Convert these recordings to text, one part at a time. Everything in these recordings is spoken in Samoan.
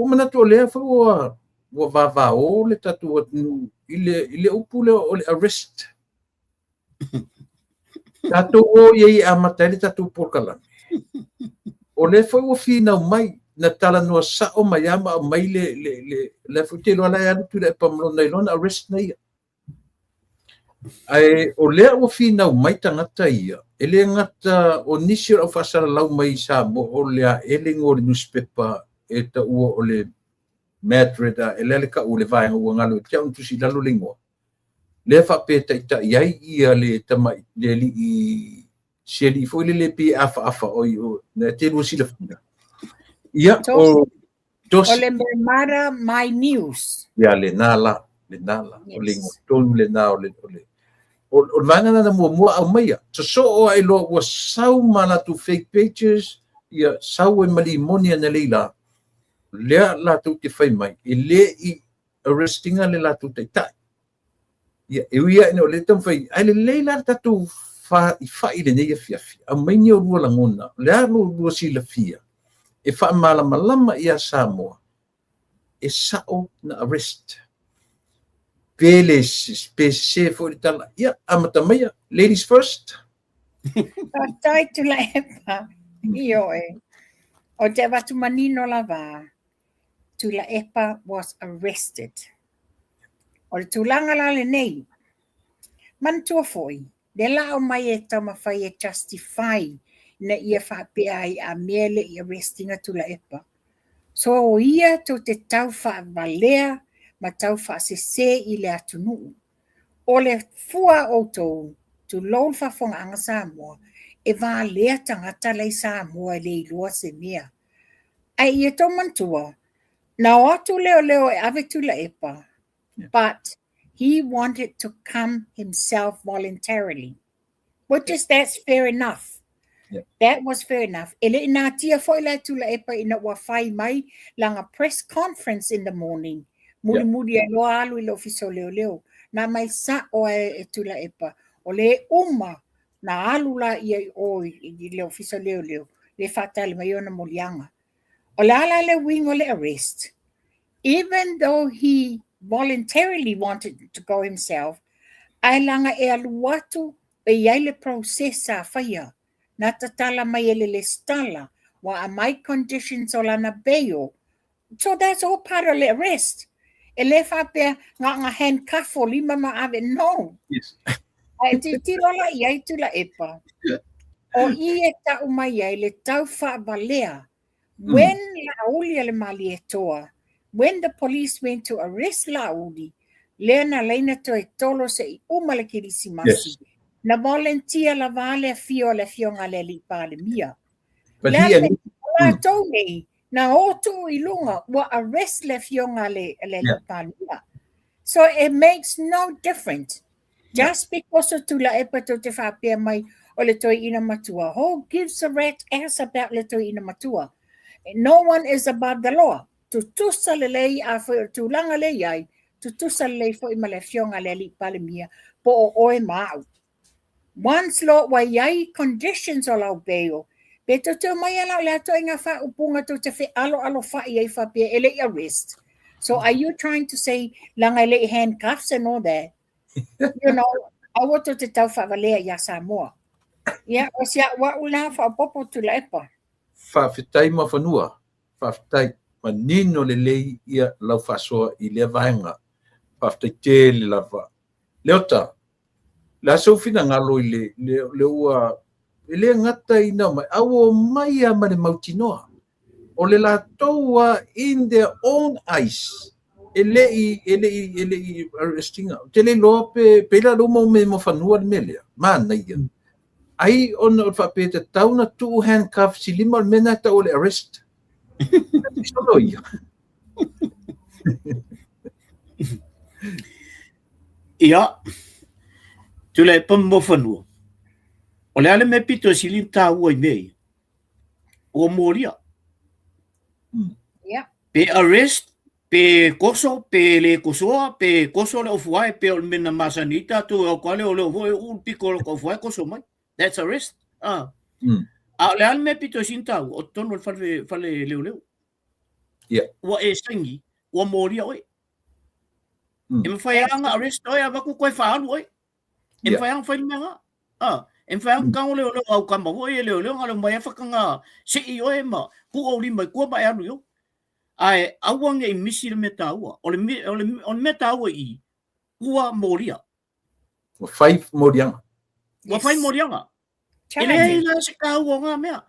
Ua manatu o lea foi ua ua vavao le tatou atunuu i le i le upu lea o le arrest. Tatou o i ai e amata ai le tatou polokalame. O lea foi ua finau mai, na talanoa sao mai lava ma aumai le, le, le, lea foi te iloa la e alu Tuilaepa ma lona iloa na arrest na ia. Ae o lea ua finau mai tagata ia, e le gata o nisi o le au faasalalau mai i Samoa o le aele igoa o le nusipepa e taua o le Madrid a e lea le tau o le vaega ua galo ia te au na tusi i lalo le igoa. Lea faapea e taitai ai ia le tamai le alii si alii foi lele pei e afaafa oi o na te lua silafia. Ia o Tosi. O le Memara My News. Ia lena la, lena la. Yes. O le igoa tonu lena o le, o le, o, o le vaega na muamua aumaia. Sosoo ae loa ua sau ma latou fake pages, ia sau ai ma limoni ana lei la, lea latou te fai mai, e le i arrestinga le latou taitai. Ia, e ui lava ina o lea e taumafai, ae lelei la le tatou faifai i lenei afiafi, aumai ni olua lagona, o le a lo lua silafia e faamalamalama ia Samoa, e sao na arrest. Pe le, pe sese foi le tala. Ia, amata maia, ladies first. Faafetai Tuilaepa. Ioe. Ou te avatu manino lava, Tuilaepa was arrested. O le tulaga la lenei, manatua foi, lea la aumai e taumafai e justify ina ia faapea ai a mea e le i arrest ina Tuilaepa. So ia tou te tau faavalea ma tau faasese i le atunuu. O le fua a outou, tulou le faafofogaaga Samoa, e valea tagata la i Samoa e le iloa se mea. Ae ia tou manatua, na o atu leoleo e ave Tuilaepa, but he wanted to come himself voluntarily, which is that's fair enough. Yeah. That was fair enough. E le i natia foi la e Tuilaepa ina ua fai mai lana press conference in the morning. Mulimuli ai loa alu i le ofisa o leoleo. Na mai sa'o e Tuilaepa. O le uma na alu la ia i o i le ofisa o leoleo, le faatali mai ona moliaga. O le a la le uiga o le arrest? Even though he voluntarily wanted to go himself, ae laga e alu atu e i ai le process sa faia. Na tatala mai e le lesitala, ua aumai conditions o lana bail. So that's all part of le arrest. E le faapea na ona handcuff o lima ma ave, no. Yes. Ae tilotilo la i ai Tuilaepa, o i e tau mai ai le tau faavalea. When Laauli a le Malietoa, when the police went to arrest Laauli, lea na laina toe tolo se i uma le Kerisimasi, Yes. na volunteer lava le afio a le afioga a le alii Palemia. But Le he a and le latou nei, na o tuu i luga, ua arrest le afioga a le, le alii Palemia. So it makes no difference. Just because o Tuilaepa tou te faapea mai o le toeaina matua, who gives a rat ass about le toeaina matua? No one is above the law. Tutusa lelei a foi o le tulaga lea i ai, tutusa lelei foi ma le afioga a le alii Palemia, po o oe ma au. Once loa ua i ai conditions o lau bail, pe tou te omai lava la o le a ituaiga faaupuga tou te fealoalofa'i ai faapea e le i arrest. So are you trying to say leaga e le i handcuffs and all that? You know, aua tou te tau faavalea iā Samoa. Ia, o si a'u a'u la faaopoopo Tuilaepa. Faafetai Muafanua, faafetai. Manino lelei ia lau faasoa i lea vaega. Faafetai tele lava. Leota, le a sou finagalo i le, le, le ua, e le gata ina omai, a ua omai lava ma le mautinoa. O le latou lava in their own eyes, e le i, e le i, e le i arrestinga. Ou te le iloa pe, pe i la uma o me fanua le mea lea. Manaia. Ai ona o le faapea e tatau ona tuu handcuffs i lima o le mea lena e tau o le arrest. Solo ia. Ia, Tuilaepa ma Muafanua, o le a le mea pito e sili ona taua i mea ia? Ua molia. Yeah. Pe arrest, pe koso, pe le kosoa, pe koso le ofuae, pe o le mea na masani ai tatou e o atu lava lea o lea foi e uu le piko o le ofuae koso mai. That's arrest. Ah. A o le a le mea pito e sili ona taua? O totonu o le fale, fale leoleo. Yeah. Ua e saini, ua molia oe. E mawhai anga arrest oe, avatu koe whaalu oe. E mawhai anga whai mea ngā. Ah, e mawhai anga kango leo leo au kama hoi e leo leo ngā leo mai e whakanga sei oe ma ku o lima i kua ma e alu i o. Ae, aua nge i misi le mea tāua. O le, o le, o le mea tāua i ua molia. Ua whai molianga. Ua whai molianga. E leai la se kāua o ngā mea.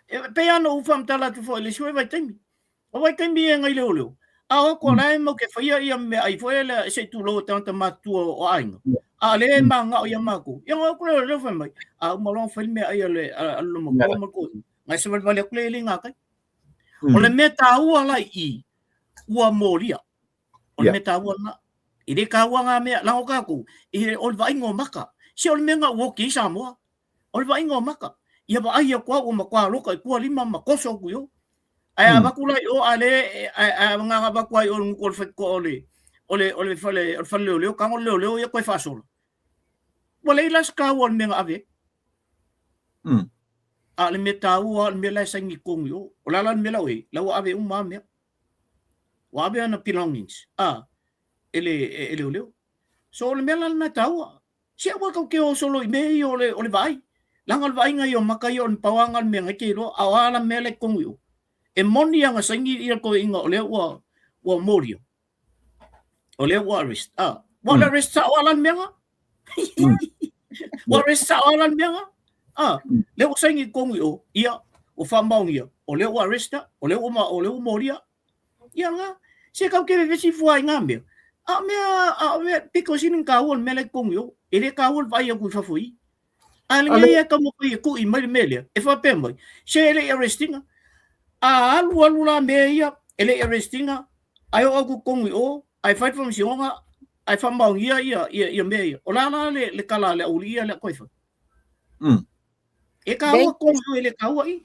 E, pei ana u whamtala atu fo i le sue vai taimi. O vai taimi e ngai leo leo. A o ko lae mau ke whaia ia mea ai fo e le se tu lo tangata matua o ainga. A le ma ngao ia mākou. Ia ngao kule leo whai mai. A uma loa whai mea ai a le a lo makua ma ko. Ngai se wale wale kule le ngā kai. O le mea tāua lai i ua mōria. O le mea tāua na. I le kāua ngā mea, lango kākou, i o le vaaiga o maka. Se o le mea ngā uoki i Samoa. O le vaaiga o maka. Ia vaai ia kua ua ma kua loka i kua lima ma koso ku yo. Ai a vaku lai o a le a ngā ngā vaku ai o le nguku o le whaikoa o le o le o le fale o le fale leo leo kango leo leo ia koe whaasola. Ua lei la se kāua o le mea ngā ave. A le mea tāua o le mea lai saingi kongi o. O la la le mea lau e, lau ave uma a mea. Ua ave ana belongings, a, e le, e, e leoleo. So o le mea la lena taua. Se aua kau ke o solo i mea ia o le, o le vaai. Langa o le vaaiga ia o maka ia o le pauanga o le mea ngai ke iloa, a o a la mea le kongu i o. E moni anga saini ia koe inga o lea ua, ua moria. O lea ua arrest. A, ua le arrest sa o a la le mea nga? Ua arrest sa o a la le mea nga? A, lea ua saini i kongu i o, ia, ua whamaongia, o lea ua arresta, o lea ua, ma, o lea ua moria. Ia nga, se kau ke vevesi fua i ngā mea. A mea, a mea, piko sini ka ua le mea le kongu i o, e le ka ua le vai aku i fafo i. A le ngai e kamo i e kui mai le mea lea, e whapea mai, se e le i arrestinga. A alu alu la mea ia, e le i arrestinga, ai o aku kongu i o, ai whai whamasingonga, ai whamaongia ia, ia, ia mea ia. O la la le, le kala le auli ia le koe whai. E ka ua kongu e le ka ua i.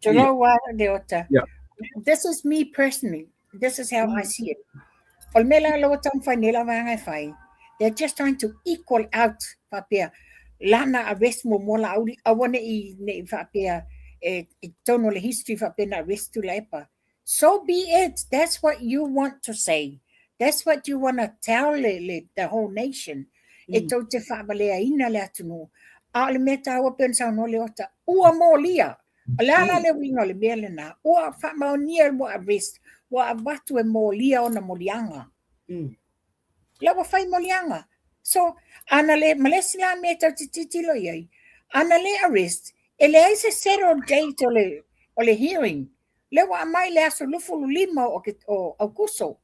Tulou a Leota. This is me personally. This is how I see it. O le mea la laua taumafai nei lava anga e fai, they're just trying to equal out faapea lana arrest muamua Laauli aua ne i ne i faapea e i totonu o le history faapea na arrest Tuilaepa. So be it. That's what you want to say. That's what you want to tell le, le, the whole nation. E tou te faavaleaina le atunuu. A o le mea taua pei ona saunoa Leota, ua molia. O le a la le uiga o le mea lena? Ua faamaonia ua arrest, ua avatu e molia ona moliaga. La ua fai moliaga. So, ana le, ma le isi la mea e tau te tilotilo i ai, ana le arrest, e leai se settled date o le, o le hearing. Lea ua aumai le aso 25 o, ke, o Aukuso.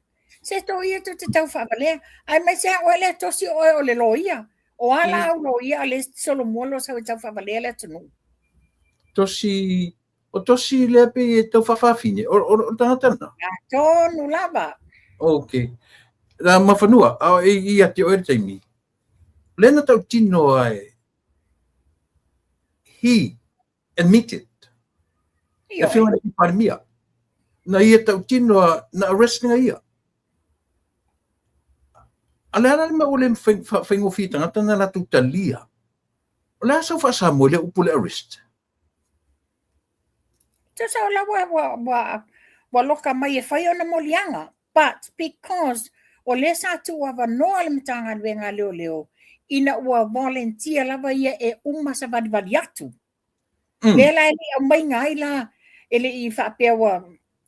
Se tō ia tau te tau whaavalea. Ai mai se oe lea tosi oe o le loia. O a la au loia a le solomua lo sau e tau whaavalea le atunuu. Tosi, o tosi lea pe e tau whawhawhine, o, o, o tangata na? A tonu lava. Ok. La mawhanua, a e i a te oe le taimi. Le na tau tino ai, he admitted. E whio ana ki Parimia. Na ia tau tino a, na arrestinga ia. A le ala le mea ua le whaingofie tangata na latou talia. O le a sau whaasamoa le upu le arrest? Tusa o la ua, ua, ua, ua loka mai e whai ona molianga. But because o lea sa tuuavanoa le Matagaluega a Leoleo ina ua volunteer lava ia e uma savalivali atu. Lea la e le i aumaiga ai la, e le i faapea ua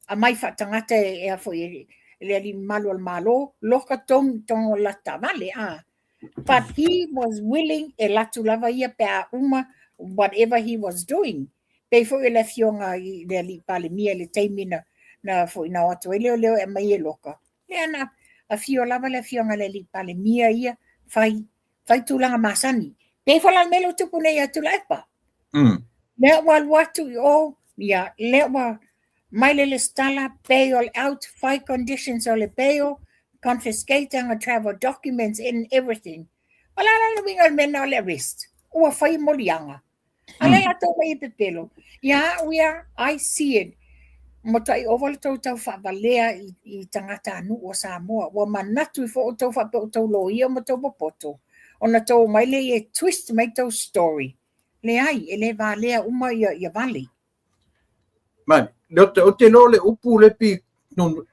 aumai faatagata e a foi e le alii mamalu o le Malo, loka tonu tonu la taavale a. But he was willing e latu lava ia pe a uma whatever he was doing. Pei foi o le afioga i le alii Palemia i le taimi na, na foi na o atu ai leoleo e aumai e loka. Lea na afio lava le afioga i le alii Palemia ia, fai, fai tulaga masani. Pei foi la le mea lea ua tupu nei ia Tuilaepa. Lea ua alu atu i o, ia, lea ua mai le lesitala, bail out, fai conditions o le bail, confiscate ana travel documents and everything. O le a la le uiga o le mea lena o le arrest? Ua fai moliaga. A le latou mai e pepelo. Ia au ia, I see it. Matuai ova le tou tau faavalea i, i tagatanuu o Samoa. Ua manatu ifo outou faapea outou loia ma tou popoto. Ona tou omai lea e twist mai tou story. Leai, e le valea uma ia, ia vale. Man, le o te, o te lo le upu le pi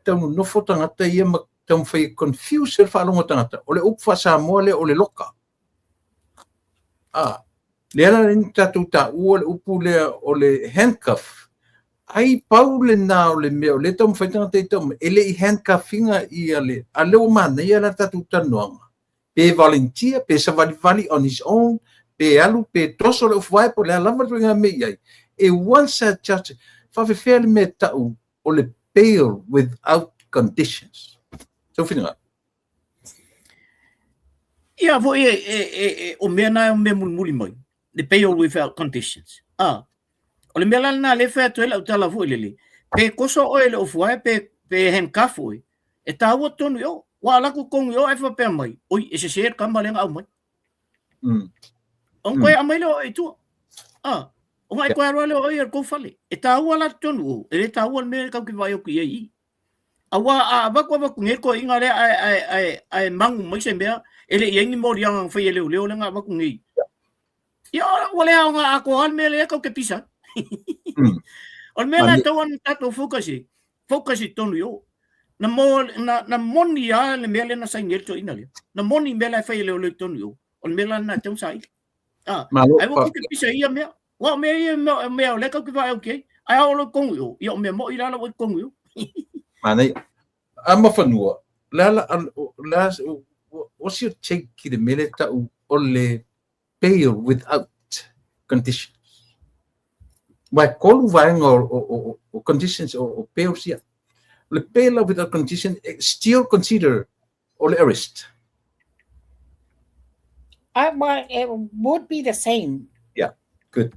tau nonofo tagata ia ma taumafai e confuse le faalogo a tagata. O le upu faa-Samoa lea o le loka. A, lea la lea na tatou taua le upu lea o le handcuff. Ai pau lena o le mea o lea e taumafai tagata e tau mai, e le i handcuff ina ia le, a lea ua manaia la tatou talanoaga. Pe volunteer, pe savalivali on his own, pe alu, pe toso le ofuae, po o le a lava le ituaiga mea i ai. E once a judge, faafefea le mea e tau o le bail without conditions. Sou finagalo. Ia foi e, e, e, e, o mea na e o mea mulimuli mai. Le bail without conditions. Ah, o le mea la lena le fai atu ai lau tala foi lele. Pe koso oe le ofuae, pe, pe handcuff oe, e tāua tonu i o. Ua ala ku kongu i o e whapea mai. Oi, e sese le kama lenga au mai. On koe amai le o i tua. Ah, o ngai koe aroa le o i al kou fale. E tāua la tonu o. E le tāua le mea kau ki vai o ki ei i. Aua a avaku avaku nei koe inga lea ae, ae, ae, ae mangu mai se mea, e le i ai ni moliaga na fai e leoleo lea na avaku nei. Ia, ua le aoga atoa le mea lea kau ke pisa. O le mea la e tatau ona tatou focus i, focus i totonu i o. Na, mo, na, na moni lava le mea lea na saini ai le toeaina lea. Na moni mea la e fai e leoleo i totonu i o. O le mea la lena e tatau ona saili. Ah, Malo, ai ua ke pisa ia mea. Ua o mea ia mea, mea o lea kau ke vaai au ke. Ai ao lo kongu i o. Ia o mea moi la la ua i kongu i o. Manaia. A mafanua, la la, la, what's your take ki le mea lea tau o le bail without conditions? Aua e tolu vaega o, o, o, o conditions o, o bails ia. O le bail without condition, still consider o le arrest. Well, it would be the same. Yeah, good.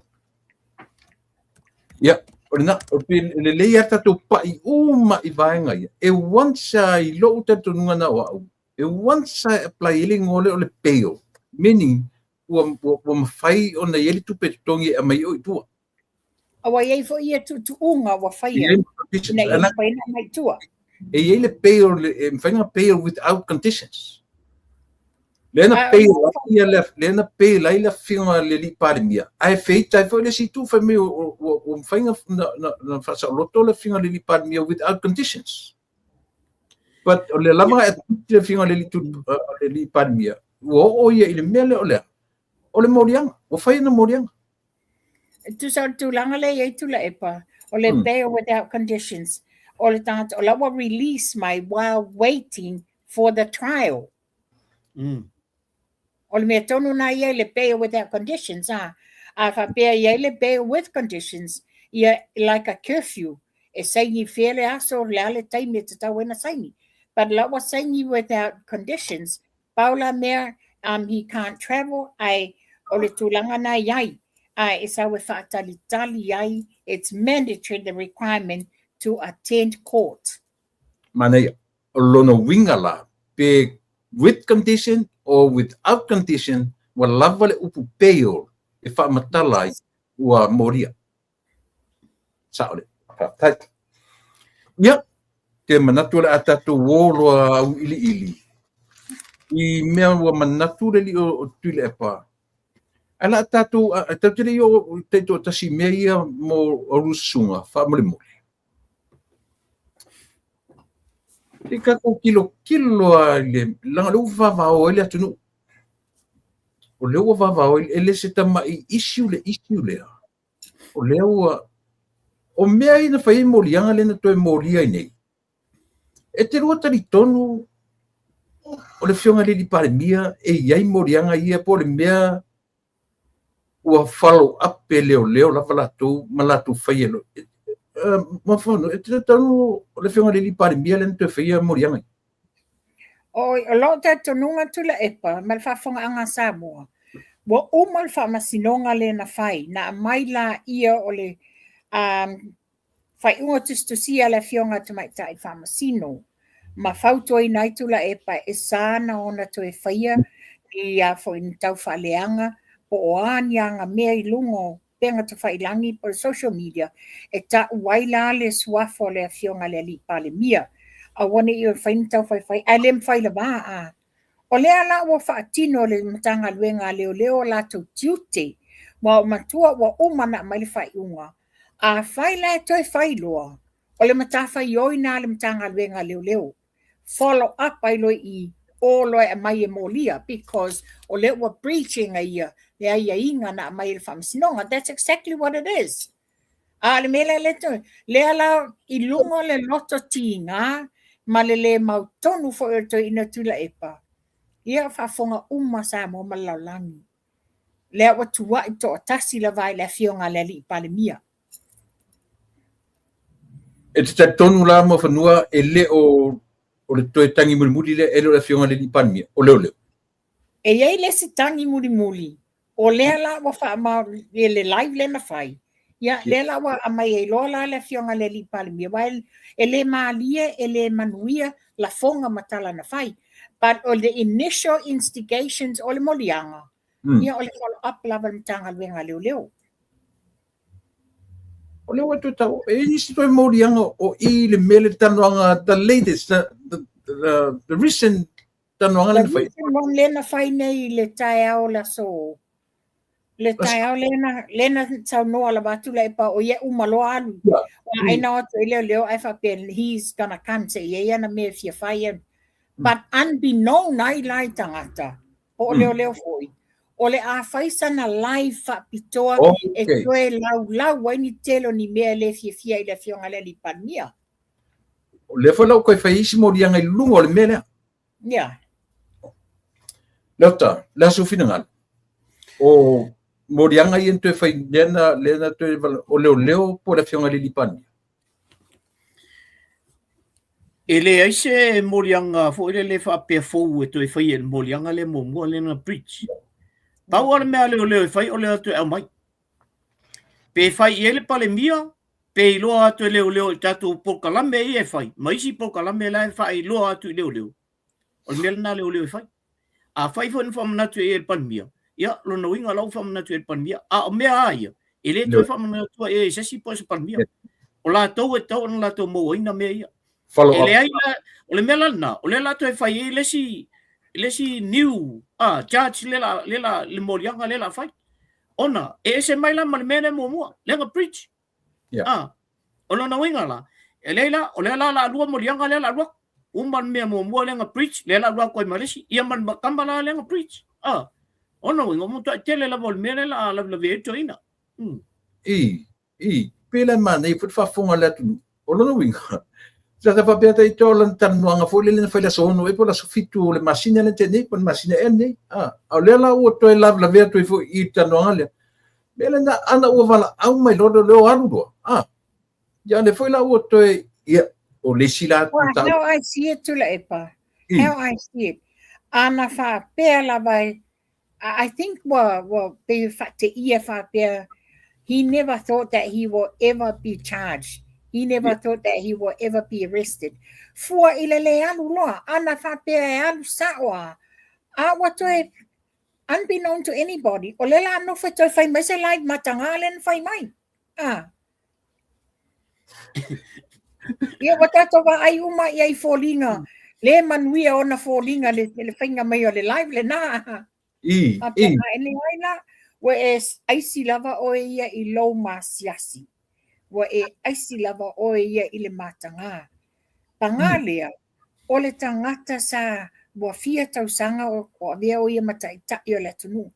Yeah, o lena, o pe lelei a tatou pa'i uma i vaega ia. E once a i lou talitonuga na o au, e once a e apply ai le igoa lea o le bail, meaning ua, ua, ua mafai ona i ai le tupe e totogi e aumai ai oe i tua. A ua i ai foi ia tuutuuga ua faia ina ia mafai ona aumai i tua. E i ai le bail, e mafai ona bail without conditions. Lea na bail ai ia le, lea na bail ai le afioga a le alii Palemia, ae feita ai foi le isi itu fai mai ua mafai ona faasaoloto le afioga a le alii Palemia without conditions. But o le lava e admit le afioga a le alii Palemia, ua oo ia i le mea lea o le a? O le moliaga, ua fai ana moliaga. E tusa o le tulaga lea e i ai Tuilaepa, o le bail without conditions, o le tagata o la ua release mai while waiting for the trial. O le mea tonu na i ai le bail without conditions, a, a faapea i ai le bail with conditions, ia like a curfew, e saini fea le aso, le a le taimi e tatau ai ona saini. But la ua saini without conditions, pau la mea, he can't travel, ae o le tulaga na i ai, ae e sau e faatalitali ai, it's mandatory the requirement to attend court. Manaia, o lona uiga la, pe with condition or without condition, ua lava le upu bail e faamatala ai ua molia. Sao le. Faafetai. Ia, te manatu o le a tatou ō loa auiliili i mea ua manatu le alii o Tuilaepa. Ae la tatou, tatou te le i oo taitoatasi i mea ia mo Rususuga, faamolemole. Se i tatou tilotilo lava i le, leaga o lea ua vavao ai le atunuu. O lea ua vavao ai, e le se tamai issue le issue lea. O lea ua, o mea ia na fai ai moliaga lea na toe molia ai nei, e te lua talitonu o le Afioga i le Alii Palemia e i ai moliaga ia po o le mea ua follow up e leoleo lava latou ma latou faia loa. Mafaufau, e te talitonu o le Afioga i le Alii Palemia lea na toe faia moliaga ia? O, o lou talitonuga Tuilaepa ma le faafofogaaga a Samoa, ua uma le faamasinoga lea na fai, na aumai laia o le um, faaiuga tusitusia a le Afioga Tamaitai Faamasino ma fautuaina ai Tuilaepa e sa na ona toe faia ni a foi ni taufaaleaga po o a ni agamea i luga o upega tafailagi po o le social media e ta'u ai la le suafa o le Afioga i le Alii Palemia. Aua ne i fai ni taufaifai ae le mafai lava a. O lea la ua faatino e le Matagaluega a Leoleo o latou tiute, ua matua ua uma ona aumai le faaiuga. Afai la e toe fai loa, O le matafaioi na a le Matagaluega a Leoleo, follow up ai loa i i, o loa e aumai e molia because o lea ua breach e ia le aiaiga na aumai e le Faamasinoga. That's exactly what it is. A o le mea lea lea toe, lea la i luga o le loto tiga ma le le mautonu foi o le toeaina Tuilaepa, ia faafofoga uma Samoa ma le lalolagi. Lea ua tuai toatasi lava i le afioga a le Alii Palemia. E te talitonu la Muafanua e le o o le toe tagi mulimuli lea e le o le afioga i le Alii Palemia, o leoleo. E i ai le isi tagi mulimuli, o lea la ua faamaonia i le live lea na fai, ia lea la ua aumai ai loa la le afioga i le Alii Palemia, aua e le malie, e le manuia lafoga ma tala na fai. But o the initial instigations o le moliaga, ia o le follow up lava a le Matagaluega a Leoleo. O lea ua toe tau, e i isi toe moliaga o i le mea le talanoaga, the latest, the recent talanoaga lea na fai. The recent one lea na fai nei i le taeao o le aso, le taeao lea na, lea na saunoa lava atu Tuilaepa o ia uma loa alu. Yeah. Ai na o atu i leoleo ae faapea he's gonna come se i ai ana mea e fia fai. But unbeknown ai la i tagata, po o leoleo foi, o le a fai sana live faapitoa e toe laulau ai ni tele o ni mea e le fiafia i le afioga i le Alii Palemia. O lea foi la ua toe fai isi moliaga i luga o le mea lea. Yeah. Leota, le a sou finagalo? O moliaga ia na toe fai, lea na, lea na toe, o leoleo po o le afioga i le Alii Palemia? E leai se moliaga foi lele faapea fou e toe faia i le moliaga lea muamua lea na breach. Pau lava le mea a leoleo e fai o le o atu e aumai. Pe fai i ai le Palemia, pe iloa atu e leoleo i tatou polokalame ia e fai, ma isi polokalame la e faailoa atu i leoleo, o le mea lena a leoleo e fai. Afai foi na faamanatu i ai e le Palemia, ia, lona uiga o la ua faamanatu i ai e le Palemia. A o mea lava ia, e le toe faamanatua i ai e se isi po o se Palemia. O latou e tatau ona latou mauaina mea ia. E leai la, o le mea la lena, o lea la toe fai ai le isi, le isi new charge lea la, lea la, le moliaga lea la fai. Ona, e ese mai la ma le mea lea muamua, lea na breach. Yeah. Ah, o lona uiga la, e leai la, o lea la la lua moliaga lea la lua. Uma le mea muamua lea na breach, lea la lua atu ai ma le isi, ia ma le tama la lea na breach. Ah, o lona uiga, o matuai tele lava o le mea lea la lavelavea ai le toeaina. I, i, pei la e manaia foi le faafofoga a le atunuu. O lona uiga, sa ta faapea ta ita o lana talanoaga foi lele na fai i le aso 6 ea po o le aso 7 o le masina lea na tea nei, po o le masina ea lenei. Ah, a o lea la ua toe lavelavea atu ai foi i le talanoaga lea. Mea lena, ana ua valaau mai loa leoleo alu loa. Ah, ia lea foi la ua toe, ia, o le isi la Well, how I see it, Tuilaepa, how I see it, ana faapea lava e, I think ua, ua pei e faateia faapea, he never thought that he will ever be charged. He never thought that he will ever be arrested. Fua i le le alu loa, ana faapea e alu sao a, a ua toe unbeknown to anybody, o lea la nofo e toe fai mai se live mataga lea na fai mai. Ah. Ia ua tatou vaai uma i ai foliga, le manuia ona foliga le, le faiga mai o le live lena. I, i. E leai la, ua e aisi lava oe ia i lou masiasi. Ua e aisi lava oe ia i le mataga. Paga lea, o le tagata sa ua fia tausaga o avea o ia ma taitai o le atunuu.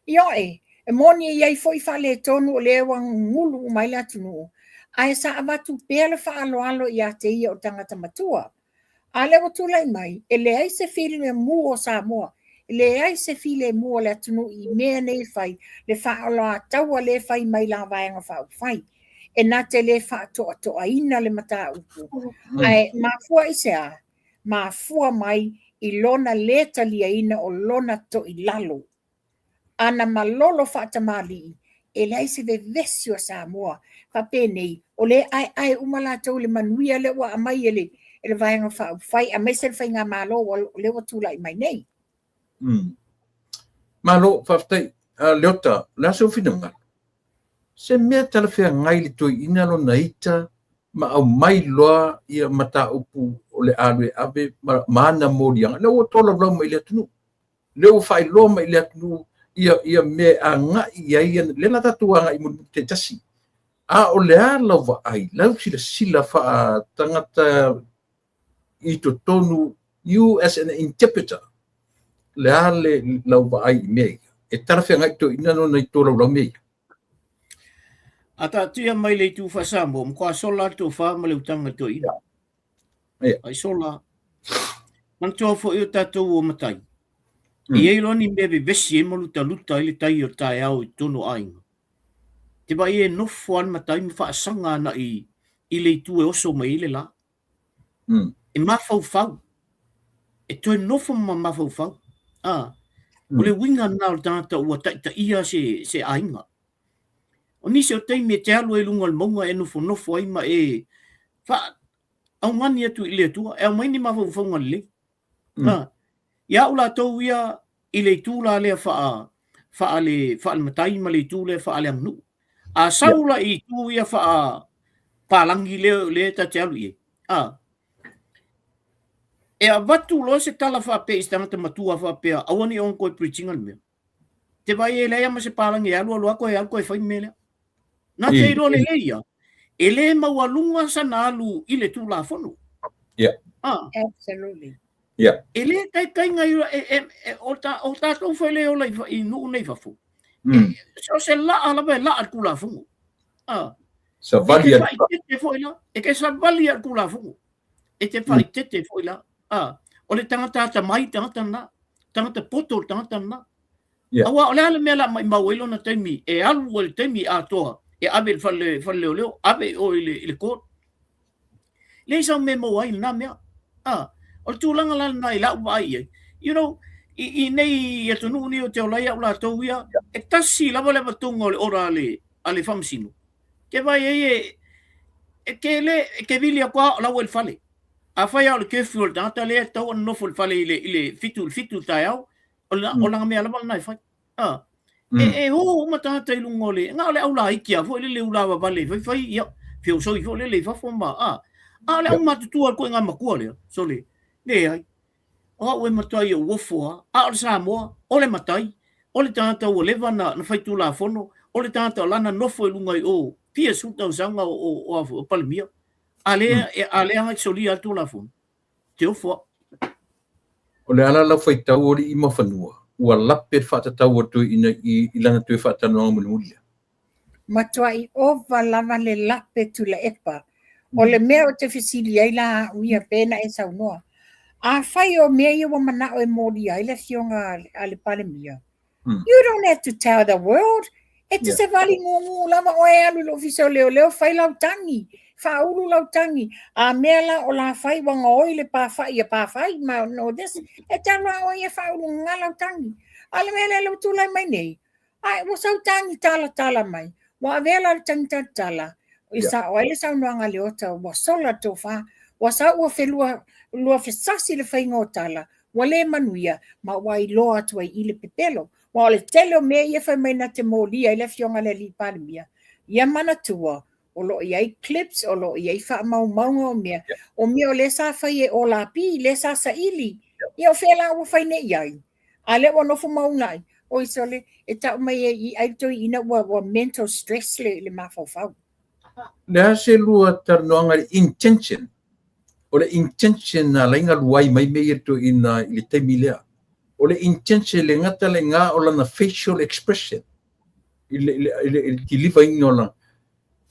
Ioe, e moni e i ai foi faaletonu o lea ua gugulu uma ai le atunuu, ae sa avatu pea le faaaloalo ia te ia o tagata matua. A lea ua tulai mai, e leai se filemu o Samoa, e leai se filemu o le atunuu i mea nei e fai, le faaoloataua lea e fai mai la Vaega Faaupufai. E na te le faatoatoaina le mataupu. Ae mafua i se a? Mafua mai i lona le taliaina o lona toilalo. Ana malolo faatamalii, e leai se vevesi o Samoa faapenei, o lea e aeae uma latou i le manuia lea ua aumai e le, e le Vaega Faaupufai, aemaise le Faigamalo o lea ua tulai mai nei. Malo, faafetai. Leota, o le a sou finagalo? Se mea talafeagai le toeaina lona ita ma aumai loa ia mataupu o le alu e ave ma, ma ana moliaga. Lea ua tolaulau mai i le atunuu. Lea ua faailoa mai i le atunuu ia, ia mea e agai i ai, lea la tatou agai mulimuli taitasi. A o le a lau vaai, lau silasila faa-tagata i totonu, you as an interpreter, le a le lau vaai i mea ia? E talafeagai toeaiina ona i tolaulau mea ia? A taatia mai le itu faa-Samoa, matua sola le tofa ma le utaga i toeaiina. Ai sola. Manatua foi o tatou o matai. E i ai loa ni mea vevesi ai ma lutaluta ai le tai o le taeao i totonu o aiga. Te vaai e nofo lava le matai ma faasaga agai i le itu e oso mai ai le la. E mafaufau. E toe nofo ma mafaufau. O le uiga lena o le tagata ua taitaia se aiga. O nisi o taimi e te alu ai i luga o le mauga e nofonofo ai ma e faaugani atu i le Atua e aumai ni mafaufauga lelei. Ia au latou ia i le itu la lea faa faale faale-matai ma le itu lea faaleaganuu. A sau la i itu ia faa palagi lea lea ta te alu i ai, e avatu loa se tala faapea i se tagata matua faapea aua ne i ona toe preach ina le mea. Te vaai e leai lava ma se palagi e alu alu lava toe alu toe fai le mea lea. Na te iloa lelei ia, e le maualuga sana alu i le Tulafono. Absolutely. E le taitaiga i, e, e, e, o, ta, o tatou foi le ola i, i nuu nei fafo. E, o se laa lava e laa le Tulafono. Savali e te faaeteete foi la. E te savali a le Tulafono. E te faaeteete foi la. O le tagata atamai tagata lena. Tagata poto le tagata lena. Aua o le a le mea o le a maimau ai lona taimi e alu ai le taimi atoa e ave i le fale, fale leoleo, ave i o i le, i le court. Leai sau mea e maua ai lena mea. O le tulaga la lena i lau vaai i ai. You know, i, i nei atunuu nei ou te ola ai au latou ia, e tasi lava le avatuga o le ora a le, a le faamasino. Ke vaai ai e, e ke le, e ke vili atu lava o la ua i le fale. Afai lava o le curfew o le tagata lea e tatau ona nofo i le fale i le, i le 7 i le 7 i le taeao, o le, o lana mea lava lena e fai. E, e o uma tagata i luga o le, na o le au laiti lava foi lele ulavavale faifai, ia, feosoi foi lele i fafo ma, a, a o le au matutua le ituaiga matua lea, sole, leai. O au e matai ou ofo lava, a o le Samoa, o le matai, o le tagata ua leva na, na faitulafono, o le tagata o lana nofo i luga i o, fia sefulu tausaga o, o, o, o Palemia. A lea, a lea e solia le Tulafono. Te ofo au. O le ala lau faitau o alii ma fanua, ua lape le faatatau a le toeaina i, i lana toe faatalanoaga mulimuli lea. Matuai ova lava le lape Tuilaepa. O le mea ou te fesili ai la au ia pe na e saunoa, afai o mea ia ua manao e molia ai le afioga a le Palemia, You don't have to tell the world. E te savali gugu lava oe e alu i le ofisa o leoleo fai lau tagi, faaulu lau tagi. A mea la o la fai ua gaoi le pafa'i a pafai ma no this, e te alu lava oe ia faaulu gaga lau tagi. A o le mea lea lea ua tulai mai nei, ai ua sau tagi talatala mai, ua avea la le tagi talatala i sa'o ai le saunoaga a Leota, ua sola le tofa, ua sau ua felua lua fesasi le faiga o tala, ua le manuia, ma ua iloa atu ai i le pepelo. Aua o le tele o mea ia fai mai na te molia ai le Afioga i le Alii Palemia, ia manatua, o lo o i ai clips, o lo o i ai faamaumauga o mea, o mea o lea sa fai e Olapi, lea sa saili, ia o fea la ua fai nei i ai? A lea ua nofo ma uunai, oi sole, e tau mai e i ai le toeaina ua, ua mental stress le, le mafaufau. Le a se lua talanoaga i le intention? O le intention na ala ai ona luai mai mea ia toeaina i le taimi lea. O le intention e le gata le iga o lana facial expression i le, i le, i le, i le kilivaina o lana.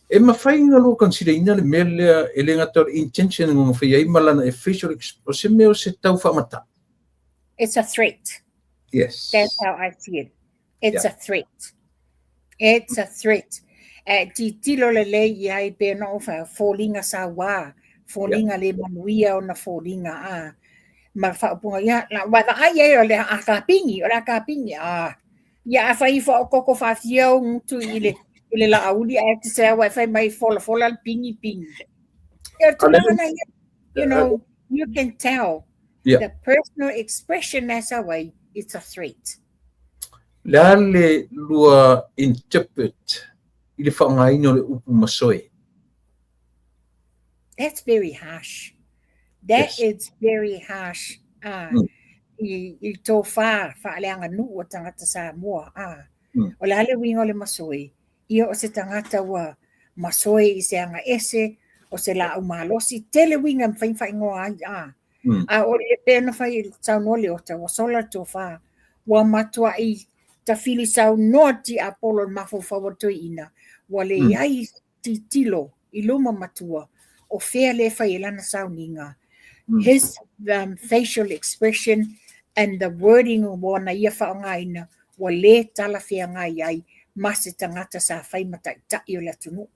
E mafai ona lua consider ina le mea lea e le gata o le intention na fai ai ma lana facial expression, o se mea o se tau faamatau. It's a threat. Yes. That's how I see it. It's a threat. It's a threat. E titilo lelei i ai pe ona o foliga sauā, foliga le manuia ona foliga a ma faaupuga ia la wa vaai ai o le a kapigi, o le a kapigi a ia a fai ifo o koko faafia o gutu i le i le laauli ae te se aua e fai mai folafola le pigi pigi. Ia tulaga na ia, you know, you can tell the personal expression as a way, it's a threat. Le a le lua interpret i le faaaogaina o le upu masoe? That's very harsh. That is very harsh. I, i tofa faaleaganuu a tagata Samoa. O le a le uiga o le masoe? Ia o se tagata ua masoe i se aga ese, o se laau malosi, tele uiga e mafai ona faaigoa ai, a. A o le pei ona fai saunoa Leota, ua sola le tofa, ua matuai tafili saunoa tiapolo i le mafaufau o le toeaina, ua leai tilotilo i luma ma tua, o fea lea e fai ai lana sauniga. His facial expression and the wording o ana ia faaaogaina ua le talafeagai ai ma se tagata sa fai ma taitai o le atunuu.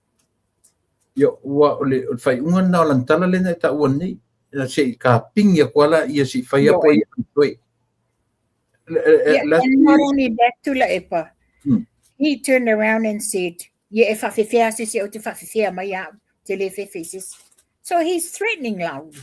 Ia, ua o le faaiuga lena o lana tala lea na e taua nei, se i kapigi atu lava laia se i fai atu ai toe. Yeah, and not only that, Tuilaepa, he turned around and said, Ia e faafefea se isi ou te faafefea mai au, te le fefe i se isi. So he's threatening Laauli.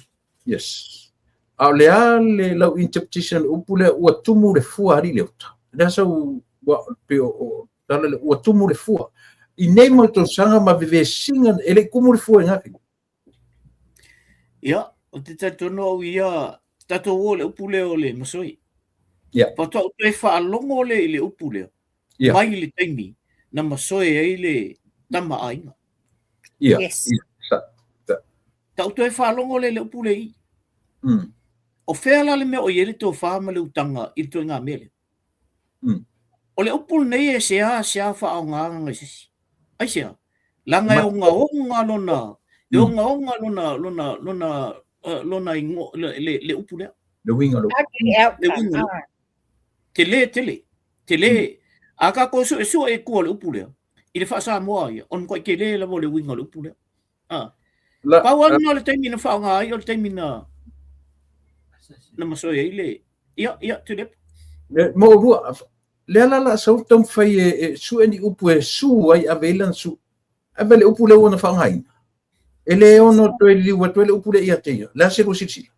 Yes. A o le a le lau interpretation o le upu lea, ua tumu le fua alii Leota. Le a sau, ua, pe o, o, tala le, ua tumu le fua. I nei mau tausaga ma vevesiga, e le i tumu le fua i ngā whiu. Ia, ou te talitonu au ia, tatou o le upu lea o le masoe. Ia. Faatoa ou toe faalogo lea i le upu lea, Ia. mai le taimi na masoe ai le tama aiga. Ia. Yes. Ia. Sa, sa. Taʻu toe faalogo lea i le upu lea i i. O fea la le mea o i ai le tofa ma le utaga i le ituaiga mea lea? O le upu lenei e seasea faaaogaina e se isi. Aisea? Leaga e ogaoga lona, e ogaoga lona, lona, lona, lona igoa, le, le, le upu lea. Le uiga o le upu. Ugly outcome. Le uiga o le upu. Tele tele. Tele. A tatou suesue i tua o le upu lea, i le faa-Samoa ia, o le matuai tele lava o le uiga o le upu lea. Ah. La, Pau lava lena o le taimi na faaaoga ai, o le taimi na, na masoe ai le, ia, ia, Tuilaepa. Le, mo lua, lea la la sau taumafai e, e sue ni upu e su ai ave ai lana su. Ave le upu lea ua na faaaogaina. E le ono toe liliu atu ai le upu lea ia te ia. Le a se lua silasila?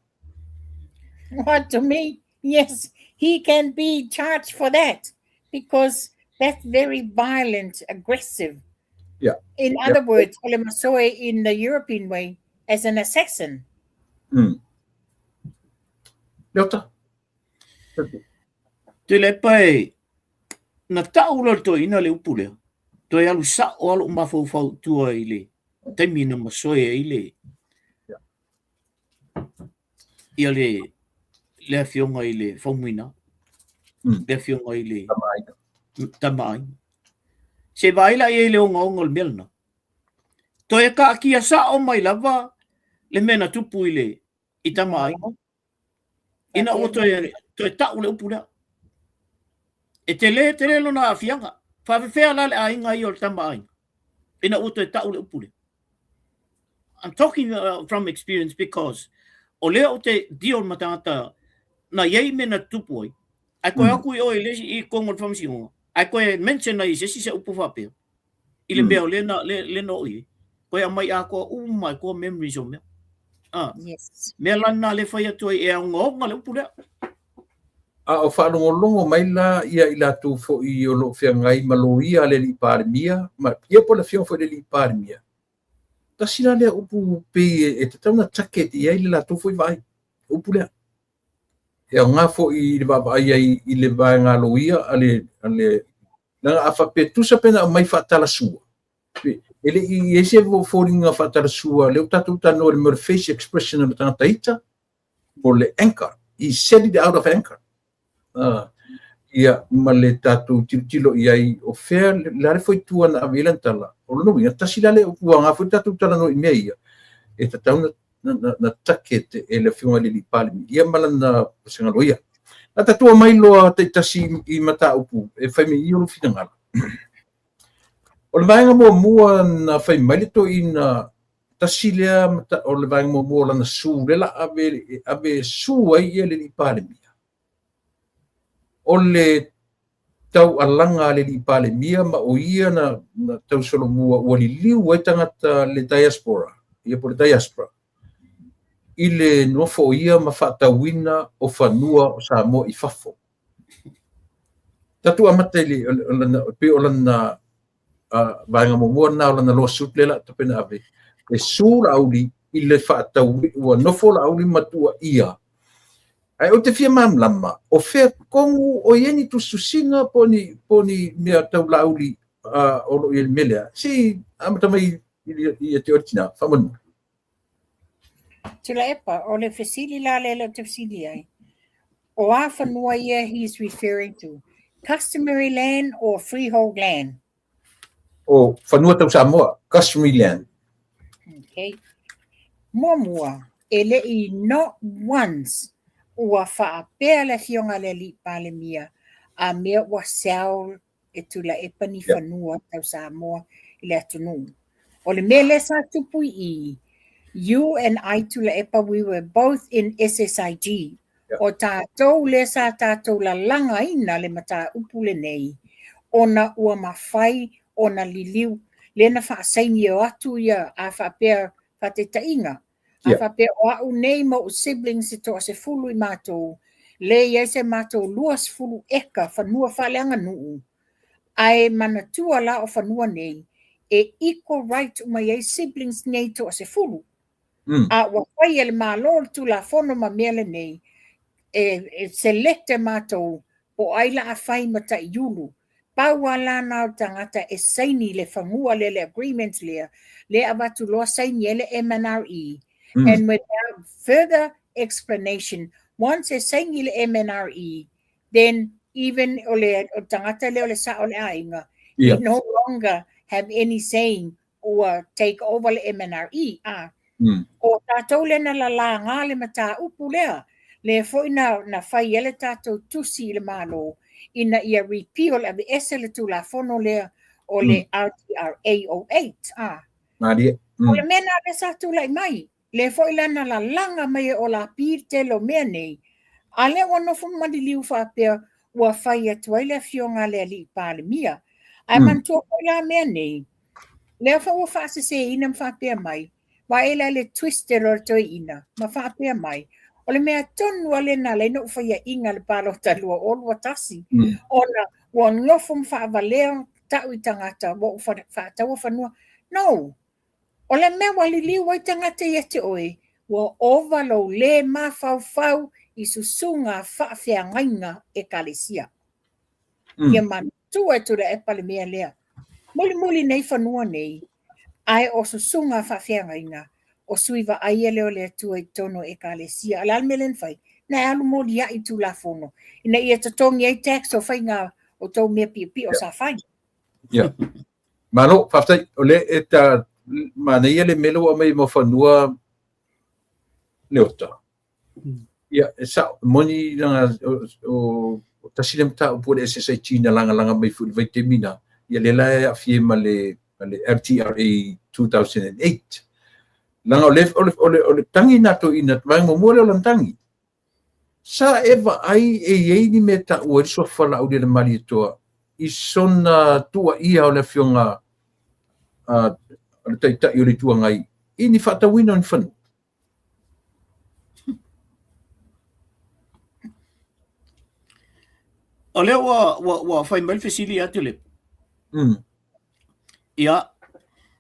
What to me? Yes, he can be charged for that because that's very violent, aggressive. In other words, o le masoe in the European way as an assassin. Leota. Tuilaepa e, na tau loa e le toeaina le upu lea, toe alu sao lava lou mafaufau i tua i le taimi na masoe ai le, ia le, le afioga i le Faumuina, le afioga i le Tamaaiga. Se vaai la i ai le ogaoga o le mea lena. Toe taatia sao mai lava le mea na tupu i le i Tamaaiga. Ina ua toe, toe tau le upu lea. E tele tele lona aafiaga. Faafefea la le aiga ia o le Tamaaiga ina ua toe tau le upu lea. I'm talking from experience because o lea ou te deal ma tagata na i ai mea na tutupu ai, ae toe o atu i o i le isi i totonu o le faamasinoga, ae toe mention ai i se isi se upu faapea i le mea o lea na, lea na oo i ai. Toe aumai atoa uma ai koa memories o mea. Ah. Yes. Mea la lena lea e fai atu ai e ogaoga le upu lea. A o faalogologo mai la ia i latou foi o lo o feagai ma loia a le alii Palemia, ma ia po o le afioga foi i le alii Palemia, tasi la lea upu pei e tatau ona target i ai le latou foi vaai, upu lea. E aoga foi i le vaavaai ai i le vaega loia a le, a le leaga a faapea tusa pe na aumai faatalasua, e le i i ai se foliga faatalasua, lea ua tatou talanoa i le mea o le face expression o le tagata ita, po o le anchor, he said it out of anchor. Ia, ma le tatou tilotilo i ai, o fea, le a le foitua na ave i ai lana tala, o lona uiga, tasi la lea upu aoga foi le tatou talanoa i mea ia, e tatau na, na, na, na target e le Afioga i le Alii Palemia, ia ma lana vasega loia. Na tatou omai loa taitasi i mataupu e fai mai i o lou finagalo. O le vaega muamua na fai mai le toeaina, tasi lea o le vaega muamua o lana su, lea la ave, ave su ai ia le Alii Palemia. O le taualaga a le Alii Palemia ma o ia na, na tausolomua ua liliu ai tagata le diaspora, ia po o le diaspora, i le nofo o ia ma faatauina o fanua o Samoa i fafo. Tatou amata i le, pei o lana vaega muamua lena o lana lawsuit lea la tapena ave, e su Laauli i le faatau, ua nofo Laauli ma tuuaia. Ae ou te fia malamalama, o fea tonu o i ai ni tusitusiga po o ni, po o ni mea tau Laauli o lo o i ai i le mea lea? Se i amata mai. Ia te oe tina, faamolemole. Tuilaepa, o le fesili la lea ou te fesili ai, o a fanua ia he is referring to? Customary land or freehold land? O fanua tau Samoa, customary land. Okay. Muamua, e le i not once ua faapea le afioga a le Alii Palemia a mea ua sell e Tuilaepa ni fanua tau Samoa i le atunuu. O le mea lea sa tupu i i, you and I Tuilaepa, we were both in SSIG. O tatou lea sa tatou lalagaina le mataupu lenei, ona ua mafai ona liliu, lea na faasaini o atu ia a faapea faataitaiga, a faapea o au nei ma ou siblings e toasefulu i matou, lea e i ai se matou 20 eka fanua faaleaganuu, ae manatua la o fanua nei, e equal right uma i ai siblings nei toasefulu. A ua fai e le Malo le Tulafono ma mea lenei, e select e matou po o ai la a fai ma taiulu. Pau lava la na o le tagata e saini le fanua lea, le agreement lea, lea e avatu loa saini ai le MNRE. And without further explanation, once e saini le MNRE, then even o le tagata lea o le sao o le aiga, he no longer have any saying ua take over le MNRE, a o tatou lea na lalaga le mataupu lea, lea foi na fai ai le tatou tusi i le Malo ina ia repeal, aveese le Tulafono lea o le RTRA 08, a. Malie. O le mea na lea sa tulai mai, lea foi la na lalaga mai e Olapi le tele o mea nei, a lea ua nofo maliliu faapea ua fai atu ai le afioga a le Alii Palemia. Ae manatua foi la mea nei, lea foi ua faaseseina ma faapea mai, vaai la le twisted o le toeaina ma faapea mai, o le mea tonu lava lea na ala ai ona ou faiaina le palota 2021, ona ua nofo ma faavalea tau i tagata ua ou faataua fanua. No! O le mea ua liliu ai tagata ia te oe, ua ova lou le mafaufau i susuga faafeagaiga ekalesia. Ia manatua e Tuilaepa le mea lea. Mulimuli nei fanua nei, ae o susuga faafeagaiga, o sui vaaia lea o le Atua i totonu o ekalesia. O le a le mea lea na fai? Na e alu molia'i i Tulafono, ina ia totogi ai tax o faiga o tou mea piopio sa fai. Ia. Malo, faafetai. O le e ta manaia le mea lea ua aumai mo fanua Leota. Ia, e sao, moni langa o tasi lea mataupu o le SSIG na lagalaga mai foi i le vaitaimi na, ia lea la e aafia ma le LTRA 2008. Leaga o le tagi na toeaina, vaega muamua lea o lana tagi. Sa e vaai e i ai ni mea e taua ai le suafa Laaulialemalietoa i sona tuuaia o le afioga a le Taitai o le Itu Agai i ni faatauina o ni fanua? O lea ua fai mai le fesili ia Tuilaepa. Ia,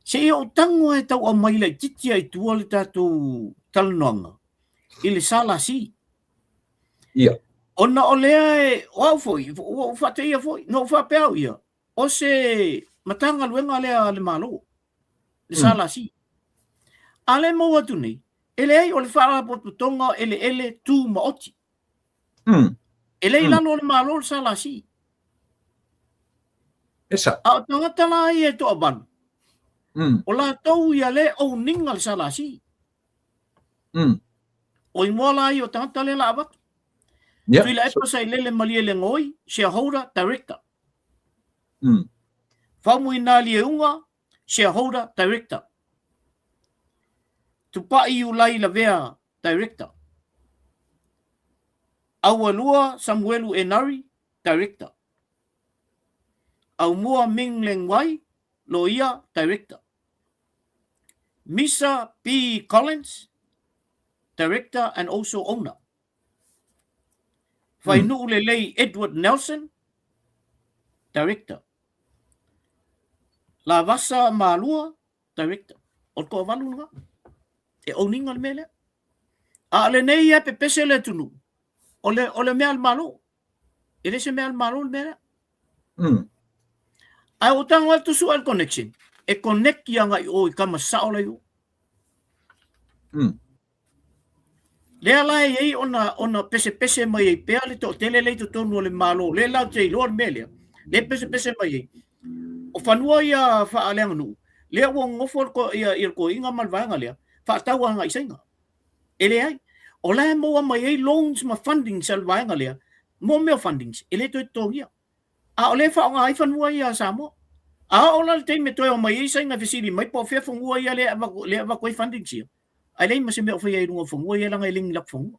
se i ou tago e tau aumai laitiiti lava i tua le tatou talanoaga i le SLC. Ia. Ona o lea e, o au foi, ua ou faateia foi, na ou faapea au ia, o se Matagaluega lea a le Malo, le SLC. A lea e maua atu nei, e leai o le Faalapotopotoga o Eleele Tumaoti. E le i lalo o le Malo le SLC. E sao. A o tagata la ia e toavalu, o latou ia lea e own ina le SLC. O igoa la ia o tagata lea la avatu. Tuilaepa Sailele Malielegaoi, shareholder, director. Faumuina Lieuga, shareholder, director. Tupai Iulai Lavea, director. Aualua Samuelu Enari, director. Aumua Ming Leng Wai, loia, director. Misa P. Collins, director and also owner. Fainuu Lelei Edward Nelson, director. Lavasa Malua, director. O le toavalu lena. E own ina le mea lea. A o lenei ia pepese le atunuu, o le mea a le Malo. E le se mea a le Malo le mea lea. Ae ua tago atu sua le connection. E connect agai i o i kama sao la i o. Lea la e i ai ona, ona pesepese mai ai pea le toatele lea i totonu o le Malo, lea latou te iloa le mea lea, lea e pesepese mai ai. O fanua ia faaleaganuu, lea ua nonofo le to, ia, ia le toeaina ma le vaega lea, faatau agai i Saina. E leai. O la e maua mai ai loans ma fundings a le vaega lea, mo mea o fundings, e le toe totogia. A o lea e faaaoga ai fanua ia a Samoa. A oo la le taimi e toe omai ai Saina e fesili mai po o fea fanua ia lea e avatu ai fundings ia, ae leai ma se mea o faia i luga o fanua ia leaga e le ni latou fanua.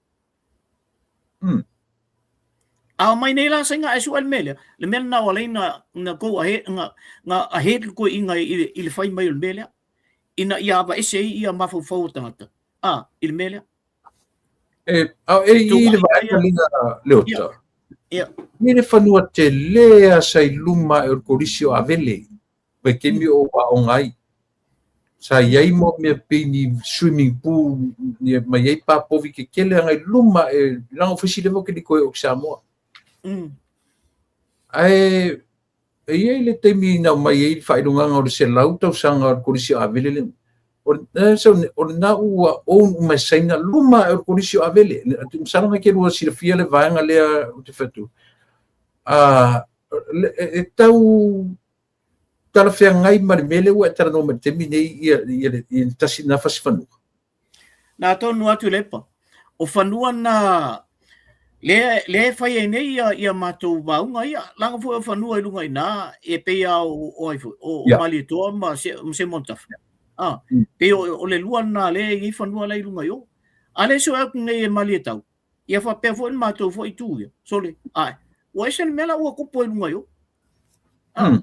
A omai nei la Saina ae sue le mea lea, le mea lena ua ala ai na go ahead, na ahead le toeaina i le fai mai o le mea lea, ina ia avaese ai ia mafaufau o tagata, a, i le mea lea. E, a, e i le vaega lea Leota. I le fanua tele a sa i luma e o le kolisi o Avele, vaitaimi o aoga ai. Sa i ai mo mea pei ni swimming pool, ni ma i ai pā povi tetele agai luma e, leaga o fesi leva ou te le toe oo i Samoa. Ae e i ai le taimi na aumai ai le faailogaga o le 100 tausaga o le Kolisi o Avele le, o, o lena ua own uma e Saina luma ae o le Kolisi o Avele. Masalo na te lua silafia le vaega lea ou te fai atu. E tau talafeagai ma le mea lea ua e talanoa mai i le taimi nei ia, ia, le, ia le tasi lena fasi fanua. Na tonu atu Tuilaepa, o fanua na lea, lea e fai ai nei ia, ia matou vaoga ia, leaga foi o fanua i luga i ina, e pei lava o, o ai foi, o, o Malietoa ma se, ma Seumanutafa. Ah, pei o, o le lua lena lea e i ai fanua la i luga i o. A lea sue atu nei e Malietau, ia faapea foi le matou foi itu ia, sole, ae, ua ese le mea la ua tupu ai i luga i o. Ah,